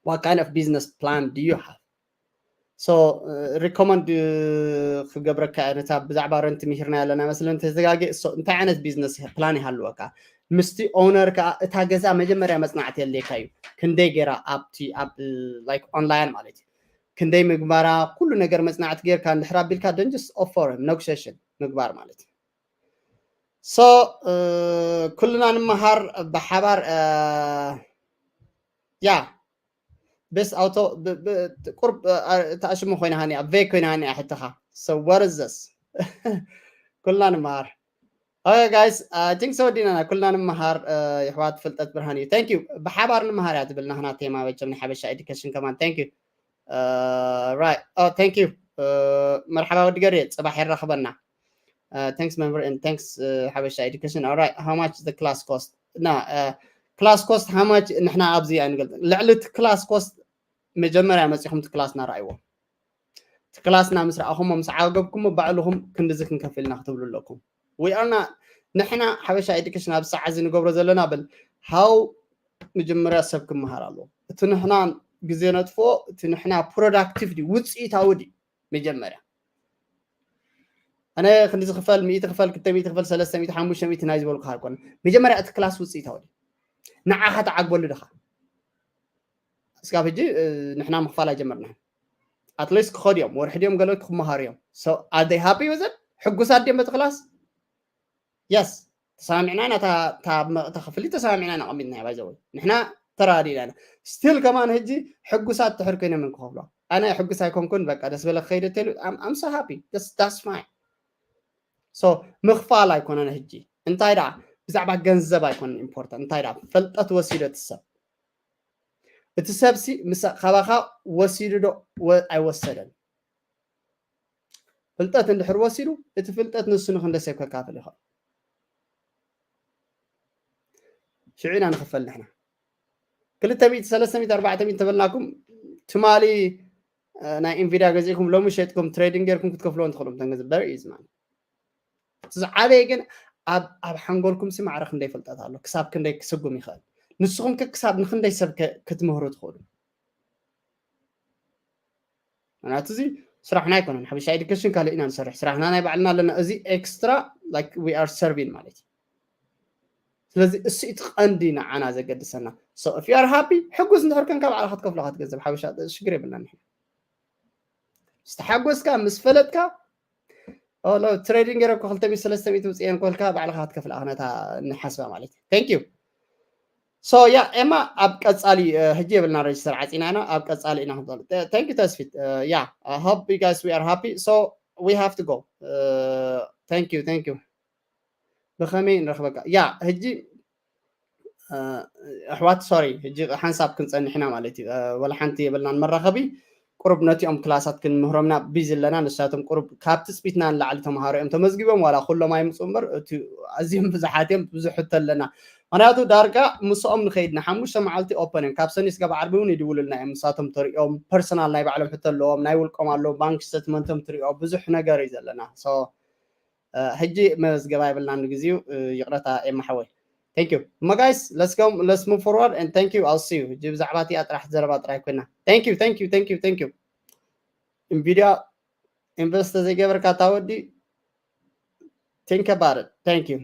What kind of business plan do you have? So recommend ክገብረካ እየ ነታ ብዛዕባ ረንት ምሂርና ያለና መስለ እንተተጋገ እንታይ ዓይነት ቢዝነስ ፕላን ይሃልወካ ምስቲ ኦነር ከዓ እታ ገዛ መጀመርያ መፅናዕቲ የድልየካ እዩ። ክንደይ ገይራ ኣብቲ ኣብ ላይክ ኦንላይን ማለት እዩ ክንደይ ምግባራ ኩሉ ነገር መፅናዕቲ ጌርካ እንድሕር ኣቢልካ ደንጅስ ኦፈር ነጎሽሽን ምግባር ማለት እዩ። So ኩልና ንምሃር ብሓባር ያ ቤስ ኣውቶ ቁርብ ተኣሽሙ ኮይና ሃኒያ ቬ ኮይና ሃኒያ ሕትኻ ሰወርዘስ ኩልና ንምሃር Okay guys, I think so ዲና ኩልና ንምሃር የሕዋት ፍልጠት ብርሃን እዩ። Thank you ብሓባር ንምሃር እያ ትብል ናህና ቴማ በቸም ናይ ሓበሻ ኤዱኬሽን ከማን thank you right oh thank you መርሓባ ወዲ ገርየ ፅባሕ የራኽበና thanks member and thanks ሓበሻ ኤዱኬሽን right how much the class cost እና class cost how much ንሕና ኣብዚ ኣይንገልፅ ልዕሊ እቲ class cost መጀመርያ መፂኹም እቲ ክላስ እናረኣይዎ እቲ ክላስና ምስ ረኣኹሞ ምስ ዓገብኩሞ ባዕልኹም ክንድዚ ክንከፍል ኢና ክትብሉ ኣለኩም። We are not ንሕና ሓበሻ ኤዱኬሽን ኣብ ሰዓት እዚ ንገብሮ ዘለና ብል how መጀመርያ ሰብ ክመሃር ኣለዎ። እቲ ንሕና ግዜ ነጥፍኦ፣ እቲ ንሕና productive ድዩ፣ ውፅኢታዊ ድዩ? መጀመርያ ኣነ ክንዲ ዝኽፈል ሚእቲ ክፈል ክልተ ሚእቲ ክፈል ሰለስተ ሚእቲ ሓሙሽተ ሚእቲ ናይ ዝበልኩ ኣይኮነ። መጀመርያ እቲ ክላስ ውፅኢታዊ ድዩ? ንዓኻ ተዓግበሉ ድኻ? እስካብ ሕጂ ንሕና ምኽፋል ኣይጀመርና። At least ክኸዱ እዮም፣ ወርሒ ድዮም ገለ ክመሃሩ እዮም። So are they happy with it? ሕጉሳት ድዮም በቲ ክላስ? Yes። ተሰማሚዕና ኢና፣ እታ ክፍሊት ተሰማሚዕና ኢና ቀሚጥና። ባይዘወይ ንሕና ተራዲእና ኢና። ስቲል ከማን ሕጂ ሕጉሳት ትሕር ኮይኖም እዮም ክኸፍሎ። ኣነ ሕጉስ ኣይኮንኩን፣ በቃ ደስ በለ ክኸይደ ተሉ ኣምሳ ሃፒ። That's fine። So ምኽፋል ኣይኮነን ሕጂ። እንታይ ደኣ ብዛዕባ ገንዘብ ኣይኮነን ኢምፖርታንት። እንታይ ደኣ ፈልጠት ወሲዶ እቲ ሰብ፣ እቲ ሰብሲ ምስ ካባኻ ወሲዱ ዶ ወ- ኣይወሰደን? ፍልጠት እንድሕር ወሲዱ፣ እቲ ፍልጠት ንሱ ንክንደይ ሰብ ከካፍል ይኽእል? ሽዑ ኢና ንኽፈል ንሕና። ክልተ ሚእቲ፣ ሰለስተ ሚእቲ፣ ኣርባዕተ ሚእቲ ተበልናኩም፣ ትማሊ ናይ ኢንቪድያ ገዚእኩም ሎሚ ሸጥኩም ትሬዲንግ ጌርኩም ክትከፍልዎ እንትኽእሉ ተንገዝ በሪ ኢዝ ማን ዝዓበየ ግን ኣብ ኣብ ሓንጎልኩም ሲ ማዕረ ክንደይ ፍልጠት ኣሎ፣ ክሳብ ክንደይ ክስጉም ይኽእል? ንስኹም ከ ክሳብ ንክንደይ ሰብ ከ- ክትምህሩ ትኽእሉ? ምክንያቱ እዚ ስራሕና ኣይኮነን። ሓበሻ ኤዱኬሽን ካልእ ኢና ንሰርሕ፣ ስራሕና ናይ ባዕልና ኣለና። እዚ ኤክስትራ like we are serving ማለት እዩ። ስለዚ እሱ እቲ ቀንዲ ንዓና ዘገድሰና። So if you are happy፣ ሕጉስ እንድሕር ኮንካ ባዕልኻ ትከፍሎ ክትገንዘብ ሓበሻ ሽግር የብልና። ንሕና ምስ ተሓጎስካ ምስ ፈለጥካ ትሬዲንግ ገይረ እኮ ክልተ ሚእቲ ሰለስተ ሚእቲ ውፅእ እየ እንኮልካ ባዕልኻ ክትከፍል ኣኽነታ ንሓስባ ማለት እዩ። Thank you። So yeah ኤማ ኣብ ቀፃሊ ሕጂ የብልና ሬጅስተር ዓፂና ኢና ኣብ ቀፃሊ ኢና ክንጠሉ። Thank you ተስፊት። Yeah I hope you guys we are happy. So we have to go. Thank you, thank you። ብኸመይ ንረኽበካ? ያ ሕጂ ኣሕዋት ሶሪ ሕጂ ሓንሳብ ክንፀንሕ ኢና ማለት እዩ። ወላ ሓንቲ የብልናን መራኸቢ። ቁሩብ ነቲኦም ክላሳት ክንምህሮምና ቢዚ ኣለና። ንሳቶም ቁሩብ ካብ ትፅቢትና ንላዕሊ ተምሃሮ እዮም ተመዝጊቦም። ዋላ ኩሎም ኣይምፁ እምበር እቲ ኣዝዮም ብዙሓት እዮም። ብዙሕ ሕቶ ኣለና። ምክንያቱ ዳርጋ ምስኦም ንኸይድ ንሓሙሽተ መዓልቲ ኦፐን እዮም። ካብ ሰኒ ስጋብ ዓርቢ እውን ይድውሉልና እዮም። ንሳቶም ተሪኦም ፐርሰናል ናይ ባዕሎም ሕቶ ኣለዎም፣ ናይ ውልቆም ኣለዎም፣ ባንክ ስተትመንቶም ትሪኦ ብዙሕ ነገር እዩ ዘለና። ሕጂ መዝገባ የብልናን ንግዚኡ። ይቕረታ ኤማ ሓወይ። Thank you እሞ guys let's go, let's move forward and thank you, I'll see you። ሕጂ ብዛዕባ እቲኣ ጥራሕ ዘረባ ጥራይ ኮይና። Thank you, thank you, thank you, thank you። ኢንቪድያ ኢንቨስት ዘይገበርካ እታ ወዲ think about it. Thank you።